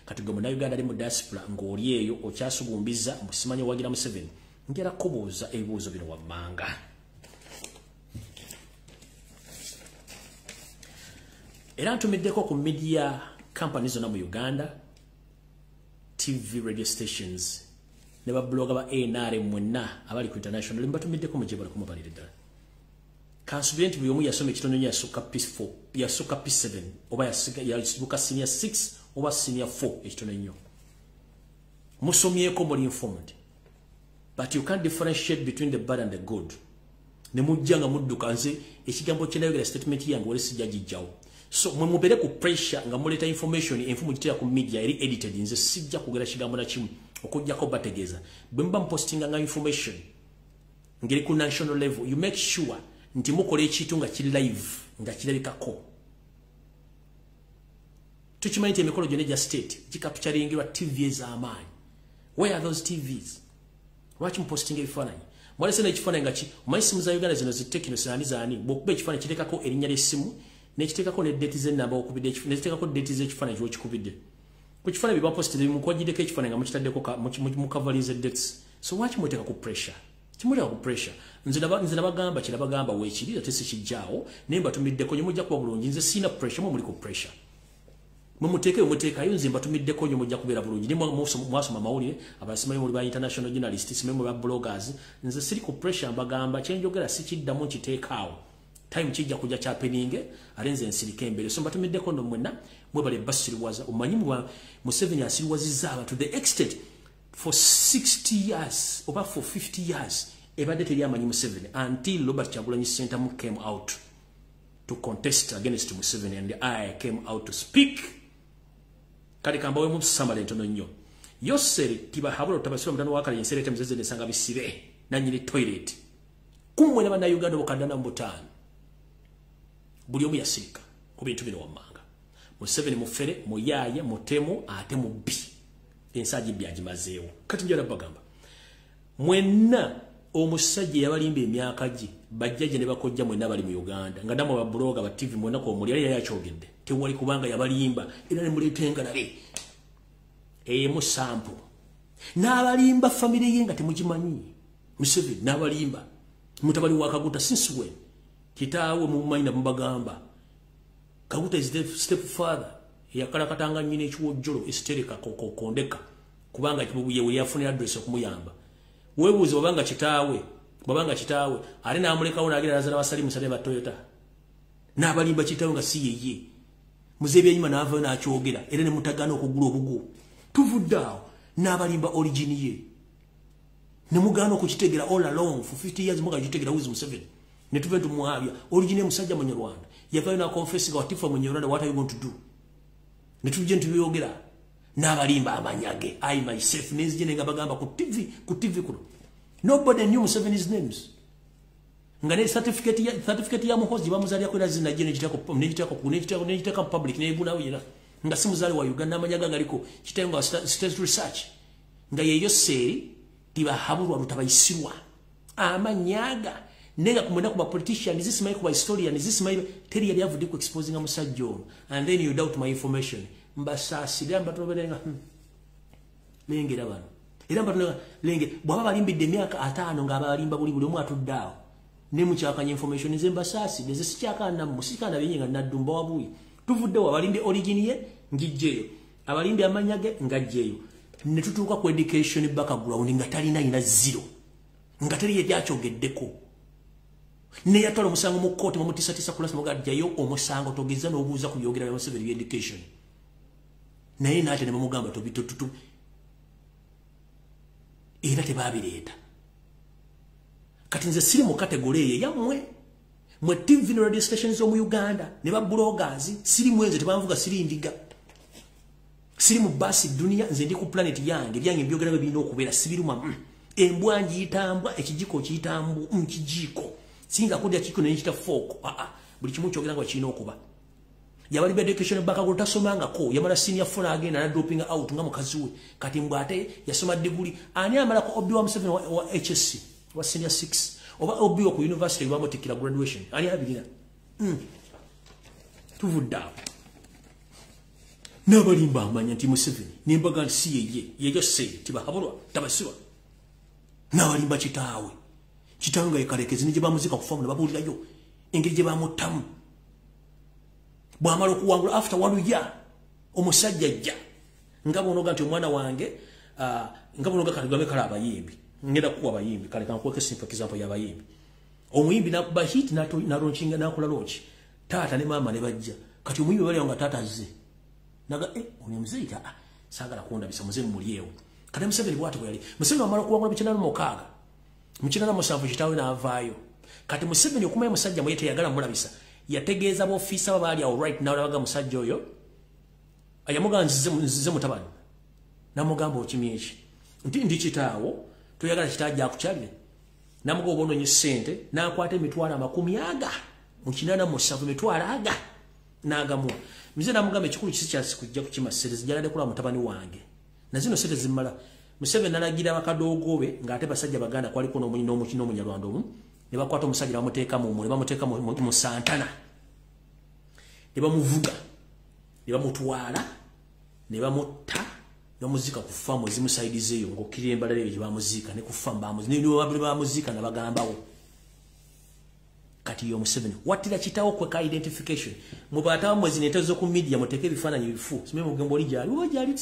Kati gwe munnayuganda ali mu diaspora ng'oli eyo okyasugumbiza musimanyi owagira Museveni, njala kubuuza ebibuuzo bino wammanga. Era ntumiddeko ku media company zonna mu Uganda, TV, radio stations, Ne ba blogger ba NRM mwenna abali ku international mbatumiddeko mujje bali kumubalire ddala. Kansubire nti buli omu yasoma ekitono nnyo yasukka P4, yasukka P7 oba yasibuka senior 6 oba senior 4 ekitono nnyo. Musomyeko, muli informed. But you can't differentiate between the bad and the good. Ne mujja nga mudduka. Nze ekigambo kye nayogera, statement yange wali sijja gijjawo. So mwe mubeere ku pressure nga muleeta information enfu mugiteera ku media eri edited. Nze sijja kwogera kigambo na kimu okujjako bategeeza. Bwe muba mupostinga nga information ngeri ku national level, you make sure nti mukola ekintu nga kiri live, nga kirabikako. Tukimanyi nti emikolo gyonna egya state gicapturingirwa TV ez'amaanyi. Where are those TVs? Lwaki mupostinga ebifaananyi? Mwalese n'ekifaananyi nga ki omanyi simu za Uganda zino zi Tecno zaani zaani, bw'okuba ekifaananyi kiteekako erinnya ly'essimu, n'ekiteekako ne date z'ennamba okubidde, n'ekiteekako date z'ekifaananyi ky'okikubidde. Ku kifaananyi bye bapostinze mukwagiriddeko ekifaananyi nga mukitaddeko mukavalinze dates. So lwaki mweteeka ku pressure? Kimuteeka ku pressure. Nze nabagamba kye nabagamba weekiri, ate sikijjaawo, naye mbatumiddeko nnyo, mujja kuba bulungi. Nze sirina pressure, mwe muli ku pressure. Mwe muteeke muteekayo, nze mbatumiddeko nnyo, mujja kubeera bulungi. Naye mwasoma amawulire, abasimanyi muli ba international journalist, simanyi mwe ba bloggers. Nze siri ku pressure, mbagamba kyenjogera sikiddamu, nkiteekaawo. Time kijja kujja kyapeninge, ate nze nsirika embere. So mbatumiddeko nno mwenna, mwebale basiriwaza. Omanyi Museveni asiriwazizza abantu the extent for 60 years oba for 50 years ebadde teri amanyi Museveni until Robert Kyagulanyi Ssentamu came out to contest against Museveni and I came out to speak. Kale kambawe mu summary ntono nnyo. Yoseri Tibahabula Tabasira mutano wakale enserete muzeze nesanga bisibe nanyini toilet. Kumwe na bannayuganda bukadana mu butaano. Buli omu yasirika ku bintu bino wammanga. Museveni mufere, muyaaye, mutemu, ate mubbi. Ensi agibbi agimazeewo. Kati njala bagamba. Mwenna omusajja yabalimba emyaka gye, bajjajja ne bakojja mwenna bali mu Uganda. Nga namwe ba blogger ba TV mwenna ko muli yali yakyogedde. Tewali kubanga yabalimba era ne muleeta engalabe. Emu sample. N'abalimba family ye nga temugimanyi. Museveni n'abalimba. Mutabani wa Kaguta since when? Kitaawe mumanyi na mubagamba. Kaguta is the step father. Yakalakatanga nnyina ekiwojjolo Estereka Kokondeka. Kubanga ye yafunira address okumuyamba. Weebuuze bw'abanga kitaawe ate n'amulekawo n'agenda n'azaala basalimu sale ba Toyota. N'abalimba kitaawe nga si yeye. Muzeebi enyuma n'avaayo n'akyogera era ne mutagaana okugula obugu. Tuvudde awo n'abalimba origin ye. Ne mugaana okukitegera all along for 50 years mugaana okukitegera who is Museveni. Ne tuve tumuhabya origin ye musajja Munyarwanda. Yavaayo n'aconfess nga watifa Munyarwanda, what are you going to do? Ne tujja ne tubyogera n'abalimba amannya ge. I myself nenzije ne ngabagamba ku TV kuno. Nobody knew Museveni's names. Nga ne certificate ya Muhoozi bamuzaalirako era zinajje n'egiteeka public n'ebunawo yena. Nga si muzaale wa Uganda, amannya ge galiko kitayo nga state research. Nga ye Yoseri Tibahabulwa Rutabayisirwa. Amannya ga nenga kumwenda ku ba politicians, simanyi ku ba historians, simanyi teri yali avudde ku exposing musajja ono. And then you doubt my information. Mbasaasira mbatoberenga lengera bano. Era mbatoberenga lenge bw'aba balimbidde emyaka 50 nga abalimba buli omu atudde awo. Ne mukyakanya information nze mbasaasidde, nze sikyakaana mmwe, sikyakaana bingi nga naddumba wabuyi. Tuvuddewo abalinde origin ye ngijjeeyo. Abalinde amannya ge ngajjeeyo. Ne tutuuka ku education background nga talina ina zero. Nga teri ye gyakyogeddeko. Ne yatwala omusango mu kkooti bamutisatisa kulasa mugajjayo omusango togeza n'obuuza ku byogera bya Museveni bya education. Naye n'ate ne bamugamba tobitututu. Era tebabireeta. Kati nze siri mu category eyo yammwe. Mwe TV ne radio stations z'omu Uganda ne ba bloggers, siri mwenze tebanvuga, siri ndiga. Siri mu basi dunia, nze ndi ku planet yange, byange mbyogera bye birina okubeera sibiruma. Embwa ngiyitambwa, ekijiko kiyitambwa, kijiko. Singa kudya kiko ne nkita fork. Buli kimu kyogera nga kirina okuba. Yabali education background tasomangako, yamala senior 4 agenda na dropping out nga mukazi we. Kati mbw ate yasoma degree. Ani amalako OB wa Museveni wa HSC wa senior 6 oba OB wa ku university bamutikira graduation. Ani abirina? Tuvudde awo. N'abalimba amanya nti Museveni nembaga nti si yeye, yeyo se Tibahabulwa Tabasirwa. N'abalimba kitaawe. Kitaawe nga ye Kalekezi ne gye bamuzika ku faamu ne babuulirayo engeri gye bamuttamu. Bw'amala okuwangula after 1 year omusajja ajja nga bw'onoga nti omwana wange nga buno katugambe kale abayimbi, ngenda kuwa abayimbi, kale kankuweko simple example y'abayimbi. Omuyimbi nakuba hit nalaunchinga, nakola launch, taata ne maama ne bajja. Kati omuyimbi bali nga taata azze, naga ono muzeeyi saagala kundabisa, muzeeyi mulyewo. Kati Museveni bw'atyo bwe yali. Museveni amala okuwangula mu 1986, mu 1987 kitaawe n'avaayo. Kati Museveni okumanya musajja mwe teyagala mulabisa, yategeeza b'ofiisa baali awo right now, nabaga musajja oyo yamugamba nzize mutabani, namugamba okimye eki nti ndi kitaawo, toyagala kitaawo akukyalire. Namugamba oba onoonye ssente, n'akwata emitwalo 87, emitwalo aga n'agamuwa. Mzee namugamba ekikulu kisi kyasi kujja kukima ssente, zijjaladde kulaba mutabani wange, na zino ssente zimmala. Museveni n'alagira bakadoogo be, ng'ate basajja baganda, kwaliko n'omunyarwanda omu, ne bakwata omusajja bamuteeka mu ne bamuteeka mu Santana, ne bamuvuga ne bamutwala ne bamutta ne bamuziika ku faamu ezimu side eyo, ng'okkirira embalala eyo gye bamuziika, ne ku faamu bamuziika nabagambawo. Kati yo Museveni wattira kitaawo kweka identification. Mwe bataawo mwe zino ente z'oku media, muteeke ebifaananyi bifu, simanyi mugembo oli gyali oba gyali.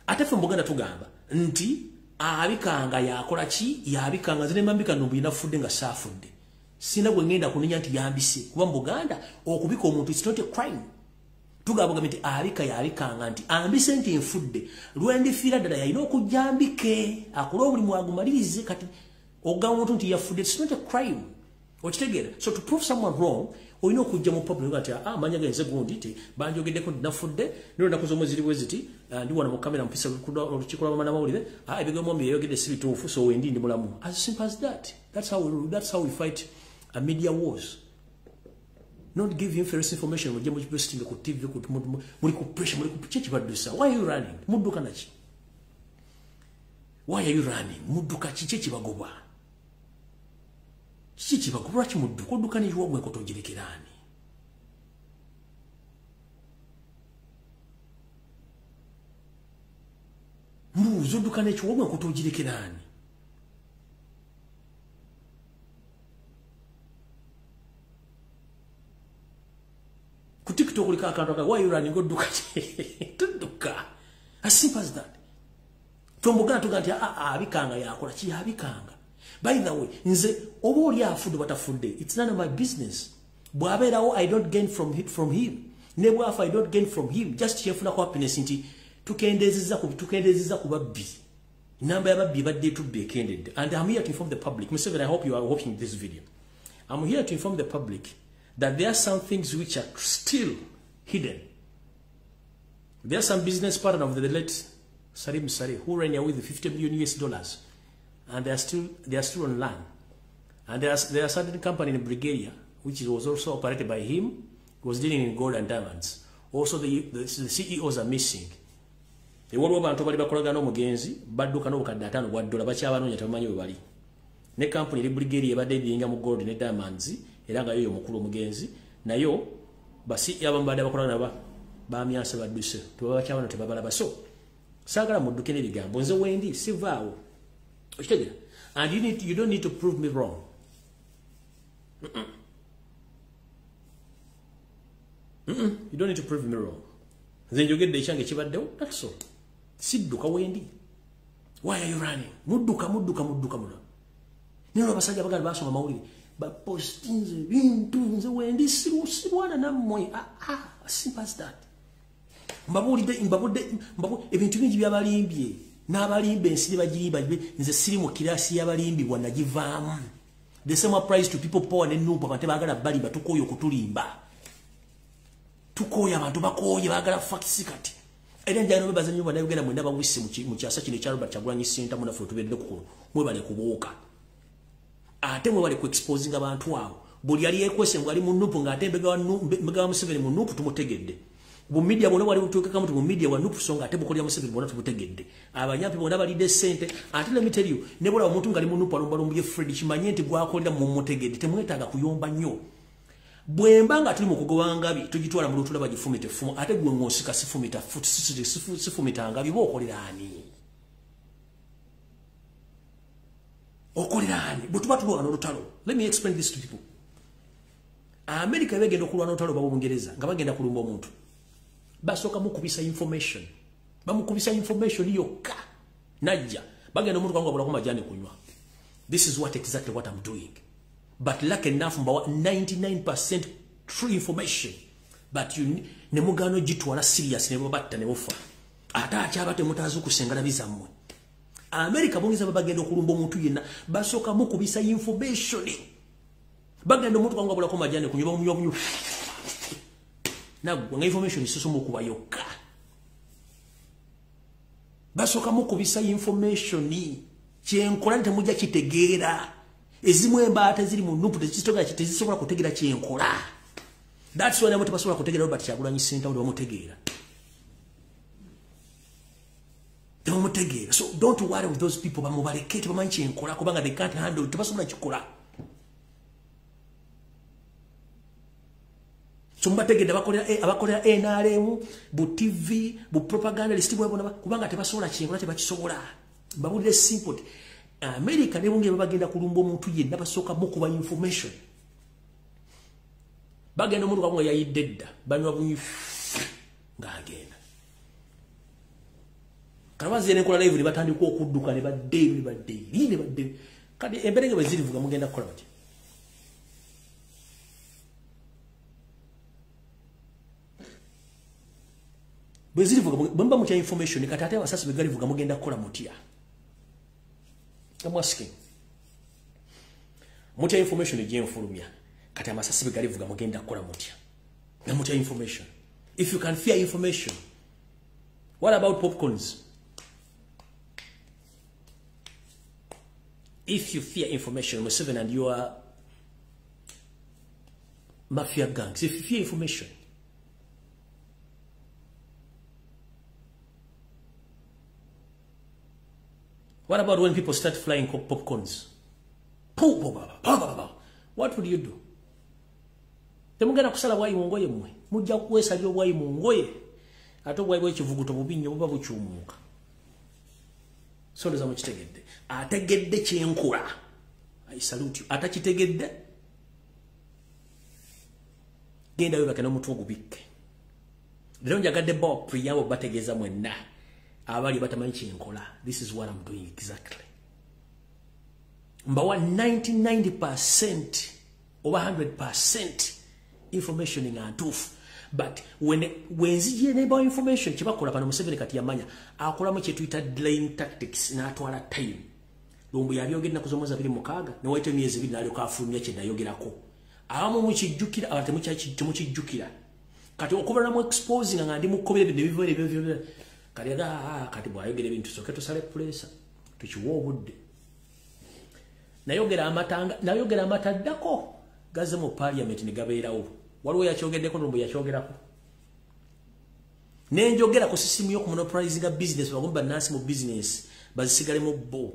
Ate ffe mu Buganda tugamba nti abikanga yakola ki? Yabikanga. Nze ne mbambika Lumbuye nafudde nga saafudde, sina gwe ngenda kunenya nti yambise, kuba mu Buganda okubika omuntu it's not a crime. Tugamba nti abika yabikanga, nti ambise nti nfudde, lwendifiira ddala yalina okujja mbike, akole omulimu agumalirize. Kati ogamba omuntu nti yafudde, it's not a crime, okitegeera? So to prove someone wrong, olina okujja mu public nti amanya genze gundi ti banjogeddeko nti nafudde, nolunaku z'omwezi ziri bwe ziti, ndi wano mu kamera mpisa olukiiko lw'abanamawulire, ebigambo byeyogedde si bituufu, so wendi ndi mulamu. As simple as that. That's how we fight a media wars, not give you false information. Mujje mukipostinga ku TV, muli ku pressure, muli ku ki kibaddusa. Why are you running? Mudduka naki? Why are you running? Mudduka kiki ekibagoba? Kiki kibagoba? Lwaki mudduka? Odduka n'ekiwagwa, enkoto ogirekeraani? Mbuuza, odduka n'ekiwagwa, enkoto ogirekeraani? Ku TikTok kuliko akantu aka "Why you running?" Odduka tudduka, as simple as that. Tombugana tuga nti abikanga yakola ki? Yabikanga. By the way, nze oba oli afudde batafudde, it's none of my business. Bw'abeerawo, I don't gain from him, ne bwafa, I don't gain from him. Just kyenfunako happiness nti tukendeezezza ku babbi, namba y'ababbi ebadde etubba ekendedde. And I'm here to inform the public, Museveni, I hope you are watching this video. I'm here to inform the public that there are some things which are still hidden. There are some business partner of the late Salim Saleh who ran away with $50 million US, and they are still on land. And there are certain company in Bulgaria which was also operated by him, was dealing in gold and diamonds. Also the CEOs are missing. Waliwo abantu bali bakolagana n'omugenzi badduka n'obukadde $50, bakyabanoonya, tebamanyi we bali. Ne kampuni eri Bulgaria ebadde ebiringa mu gold ne diamonds, era nga yoyo omukulu omugenzi, nayo basi abamu badde bakolagana ba bamyanse badduse, tebabakyabano, tebabalaba. So saagala mudduke n'ebigambo, nze wendi sivaawo, okitegeera? And you don't need to prove me wrong. You don't need to prove me wrong. Nze njogedde ekyange kibaddewo, that's all. Sidduka, wendi. Why are you running? Mudduka, mudduka, mudduka muno. Naye abasajja baganda basoma mawulire, bapostinze bintu, nze wendi sirwana nammwe. Ah, simple as that. Mbabuulidde, mbabudde ebintu bingi byabalimbye n'abalimba ensi ne bagirimba. Nze siri mu class y'abalimbibwa, nagivaamu. The same applies to People Power ne NUP. Abantu baagala balimba, tukooye okutulimba, tukooye, abantu bakooye, baagala facts. Kati era njagala bebaza nnyo bannayuganda mwenna bawisse mu kyasa kino ekya Robert Kyagulanyi Ssentamu. Naffe tuberedde kukuno, mwebale kubuuka, ate mwebale ku exposing abantu abo. Buli yali yekwese ngo ali mu NUP ng'ate mbega wa Museveni mu NUP, tumutegedde. Bu media bwonna bwali butuukekamu ti bu media wa NUP, so nga ate bukolera Museveni, bwonna tubutegedde. Abanyampi bonna balidde ssente. Ate let me tell you, ne bwolaba omuntu ng'ali mu NUP alumbalumbye Fred, kimanye nti gwakolera mumutegedde, temwetaaga kuyomba nnyo. Bwemba nga tuli mu kugoba ngabi, tugitwala mu lutula bagifumita effumu, ate gwe ng'osika sifumita sifumita ngabi, ba okolera ani? Okolera ani? Bwe tuba tulwana olutalo, let me explain this to people. America begenda okulwana olutalo, baba Bungereza nga bagenda kulumba omuntu, basooka mukubisa information. Bamukubisa information yokka. Najja bagenda omuntu kwangu abulako majani kunywa. This is what exactly what I'm doing. But lucky enough mbawa 99% true information. But you ne mugano jitwala serious ne babatta ne bofa. Ate akyabate mutazi kusengala bizammwe. America bongeza babagenda okulumba omuntu yenna basooka mukubisa information. Bagenda omuntu kwangu abulako majani kunywa munywa munywa. Nagwa nga information isoso mukuba yokka. Basooka mukubisa information kyenkola nti temujja kitegeera. Ezimu embaata ziri mu nupu tezisobola kutegeera kyenkola. That's why nabo tebasobola kutegeera Robert Kyagulanyi Ssentamu tebamutegeera. Tebamutegeera. So don't worry with those people bamubaleke tebamanyi kyenkola kubanga they can't handle it, tebasobola kikola. So mbategedde abakolera NRM, bu TV, bu propaganda list bwebona kubanga tebasobola kyenkola tebakisobola. Mbabulire simple. America ne bunge babagenda kulumba omuntu yenna basooka mukuba information. Bagenda omuntu kwangu yayidde dda banywa bunyi ng'agenda. Kalabazi ne nkola live ne batandika okudduka ne badde ne badde ne badde. Kati emberenge bwe zirivuga mugenda kukola batya? Bwe zirivuga bwe muba mutya information kati ate abasasi bwe galivuga mugenda kukola mutya? I'm asking. Mutya information gyenfulumya. Kati amasasi bwe galivuga mugenda kukola mutya? Na mutya information. If you can fear information, what about popcorns? If you fear information, Museveni and your mafia gangs, if you fear information, what about when people start flying popcorns? What would you do? Temugenda kusala bwayi mu ngoye mmwe. Mujja kwesalira obwayi mu ngoye. Ate obwayi bw'ekivuguto bubi nnyo buba bukyumuka. So ndoza mukitegedde. Ategedde kyenkola. I salute you. Atakitegedde. Genda webake n'omutwe ogubikke. Leero njagadde bawa preamble bategeeza mwenna. Abali batamanyi kyenkola. This is what I'm doing exactly. Mbawa 99% over 100% information nga ntuufu. But when wenzije neba information kyebakola bano Museveni kati yamanya akolamu kye tuyita delaying tactics n'atwala time. Lumbu yabyogera ennaku z'omwezi 26 ne wayita emyezi 2 n'alyoka afulumya kye nayogerako. Abamu mukijjukira abalala temukijjukira. Kati okubeera mu exposing nga ndi mu kkomera ebyo ne biva kati aga kati bw'ayogera ebintu tusooke tusale puleesa tukiwe obudde. Nayogera amataddako gaze mu parliament ne gabeerawo. Waliwo yakyogeddeko Lumbu yakyogerako. Nenjogera ku sisimu y'okumonopolizinga business bagomba bannansi mu business bazisigalemu bo.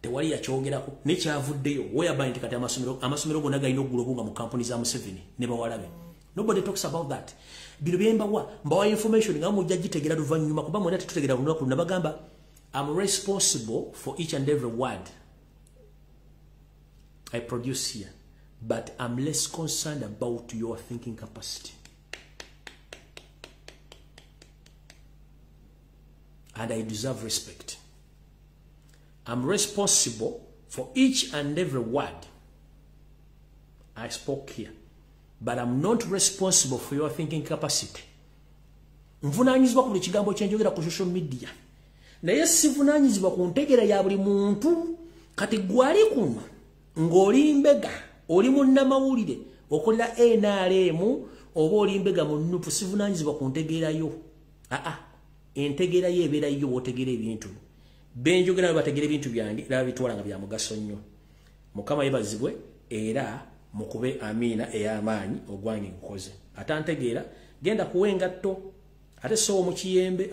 Tewali yakyogerako nekyavuddeyo whereby nti kati amasomero gonna galina okugula obunga mu kampuni za Museveni ne bawalabe. Nobody talks about that. Bino bye mbawa information nga mujja gitegeera luvannyuma kuba mwena tetutegeera lunaku nabagamba I'm responsible for each and every word I produce here, but I'm less concerned about your thinking capacity. And I deserve respect. I'm responsible for each and every word I spoke here, but I'm not responsible for your thinking capacity. Nvunaanyizibwa ku buli kigambo kye njogera ku social media. Naye sivunaanyizibwa ku ntegeera ya buli muntu. Kati gwali kuno ng'oli mbega, oli munnamawulire, okolera NRM oba oli mbega mu NUP, sivunaanyizibwa ku ntegeera yo. Entegeera yo ebeera yo bw'otegeera ebintu. Benjogera bategeera ebintu byange era bitwala nga bya mugaso nnyo. Mukama yeebazibwe era mukube amiina ey'amaanyi ogwange nkoze. Atantegeera genda kuwa engatto ate sowo mu kiyembe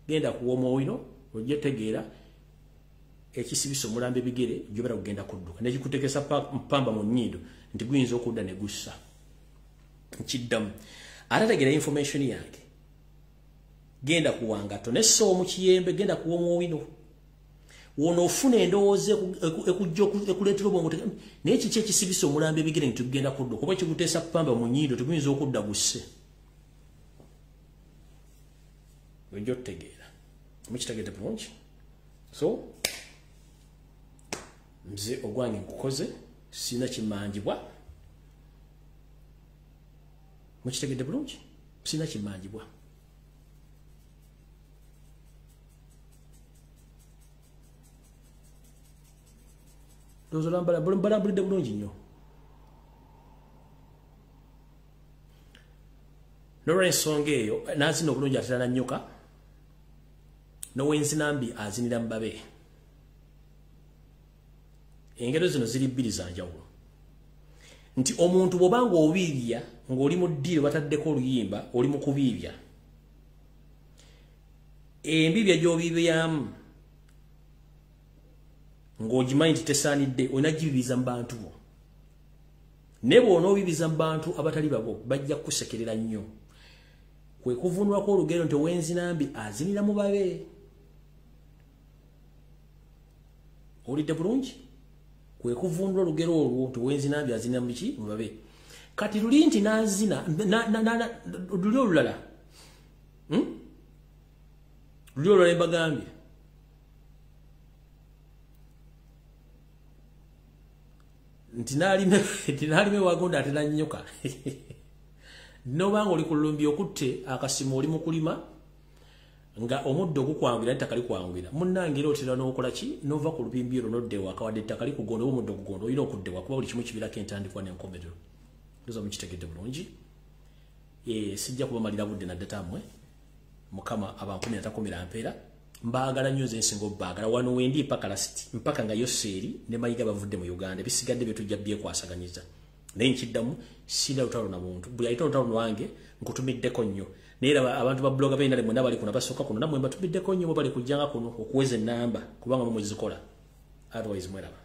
genda kuwa omwoyo ojje tegeera ekisibisa omulambo ebigere gy'obeera kugenda kudduka nekikuteekesa mpamba mu nnyindo nti guyinza okudda ne gussa. Nkiddamu atategeera information yange genda kuwa ngatto ne sowo mu kiyembe genda kuwa omwoyo wono ofuna endowooza ekujja ekuleetera obwongo naye kiki ekisibisa omulambo ebigere nti tugenda kudda kuba ekikuteesa pamba mu nnyindo teguyinza okudda gusse. Ojja otutegeera. Mukitegedde bulungi? So nze ogwange nkukoze, sina kimanjibwa. Mukitegedde bulungi? Sina kimanjibwa. Ndowooza mbalambulidde bulungi nnyo. N'olwensonga eyo n'azina obulungi atera nannyuka, n'owenzinambi azinira mu babe. Engero zino ziri bbiri za njawulo. Nti omuntu bw'obanga obiibya ng'oli mu ddiiro bataddeko oluyimba, oli mu kubiibya. Embiibya gy'obiibyamu ng'ogimanyi nti tesaanidde, olina gibibiza mu bantu bo. Naye bw'onoobibiza mu bantu abatali babo, bajja kukusekerera nnyo. Kwe kuvunulako olugero nti owenzinambi azinira mu babe. Owulidde bulungi? Kwe kuvunula olugero olwo nti owenzinambi azinira mu biki? Mu babe. Kati luli nti n'azina, luli olulala. Luli olulala mbagambye. Nti n'alime wagonda ate nannyuka. N'obanga oli ku lulumbi okutte akasimu oli mu kulima nga omuddo gukwanguyira ettaka likwanguyira. Munnange era otera n'okola ki? N'ova ku lubimbi olwo n'odda ewaka, wadde ettaka likugonda oba omuddo gugonda, olina okudda ewaka kuba buli kimu kibeerako entandikwa n'enkomerero. Ndowooza mukitegedde bulungi. Sijja kubamalira budde na data mmwe. Mukama abankumira takumira mpeera. Mbaagala nnyo nze nsinga obbaagala. Wano wendi mpaka last, mpaka nga Yoseeri ne Mayiga bavudde mu Uganda. Bisigadde bye tujja byekwasaganyiza. Naye nkiddamu sirina lutalo na muntu. Buli ayita olutalo lwange nkutumiddeko nnyo. Naye era abantu ba blogger b'enale mwenna bali kuno abasooka kuno nammwe mbatumiddeko nnyo, mwe bali kujjanga kuno okuweza ennamba kubanga mwe muzikola. Otherwise mweraba.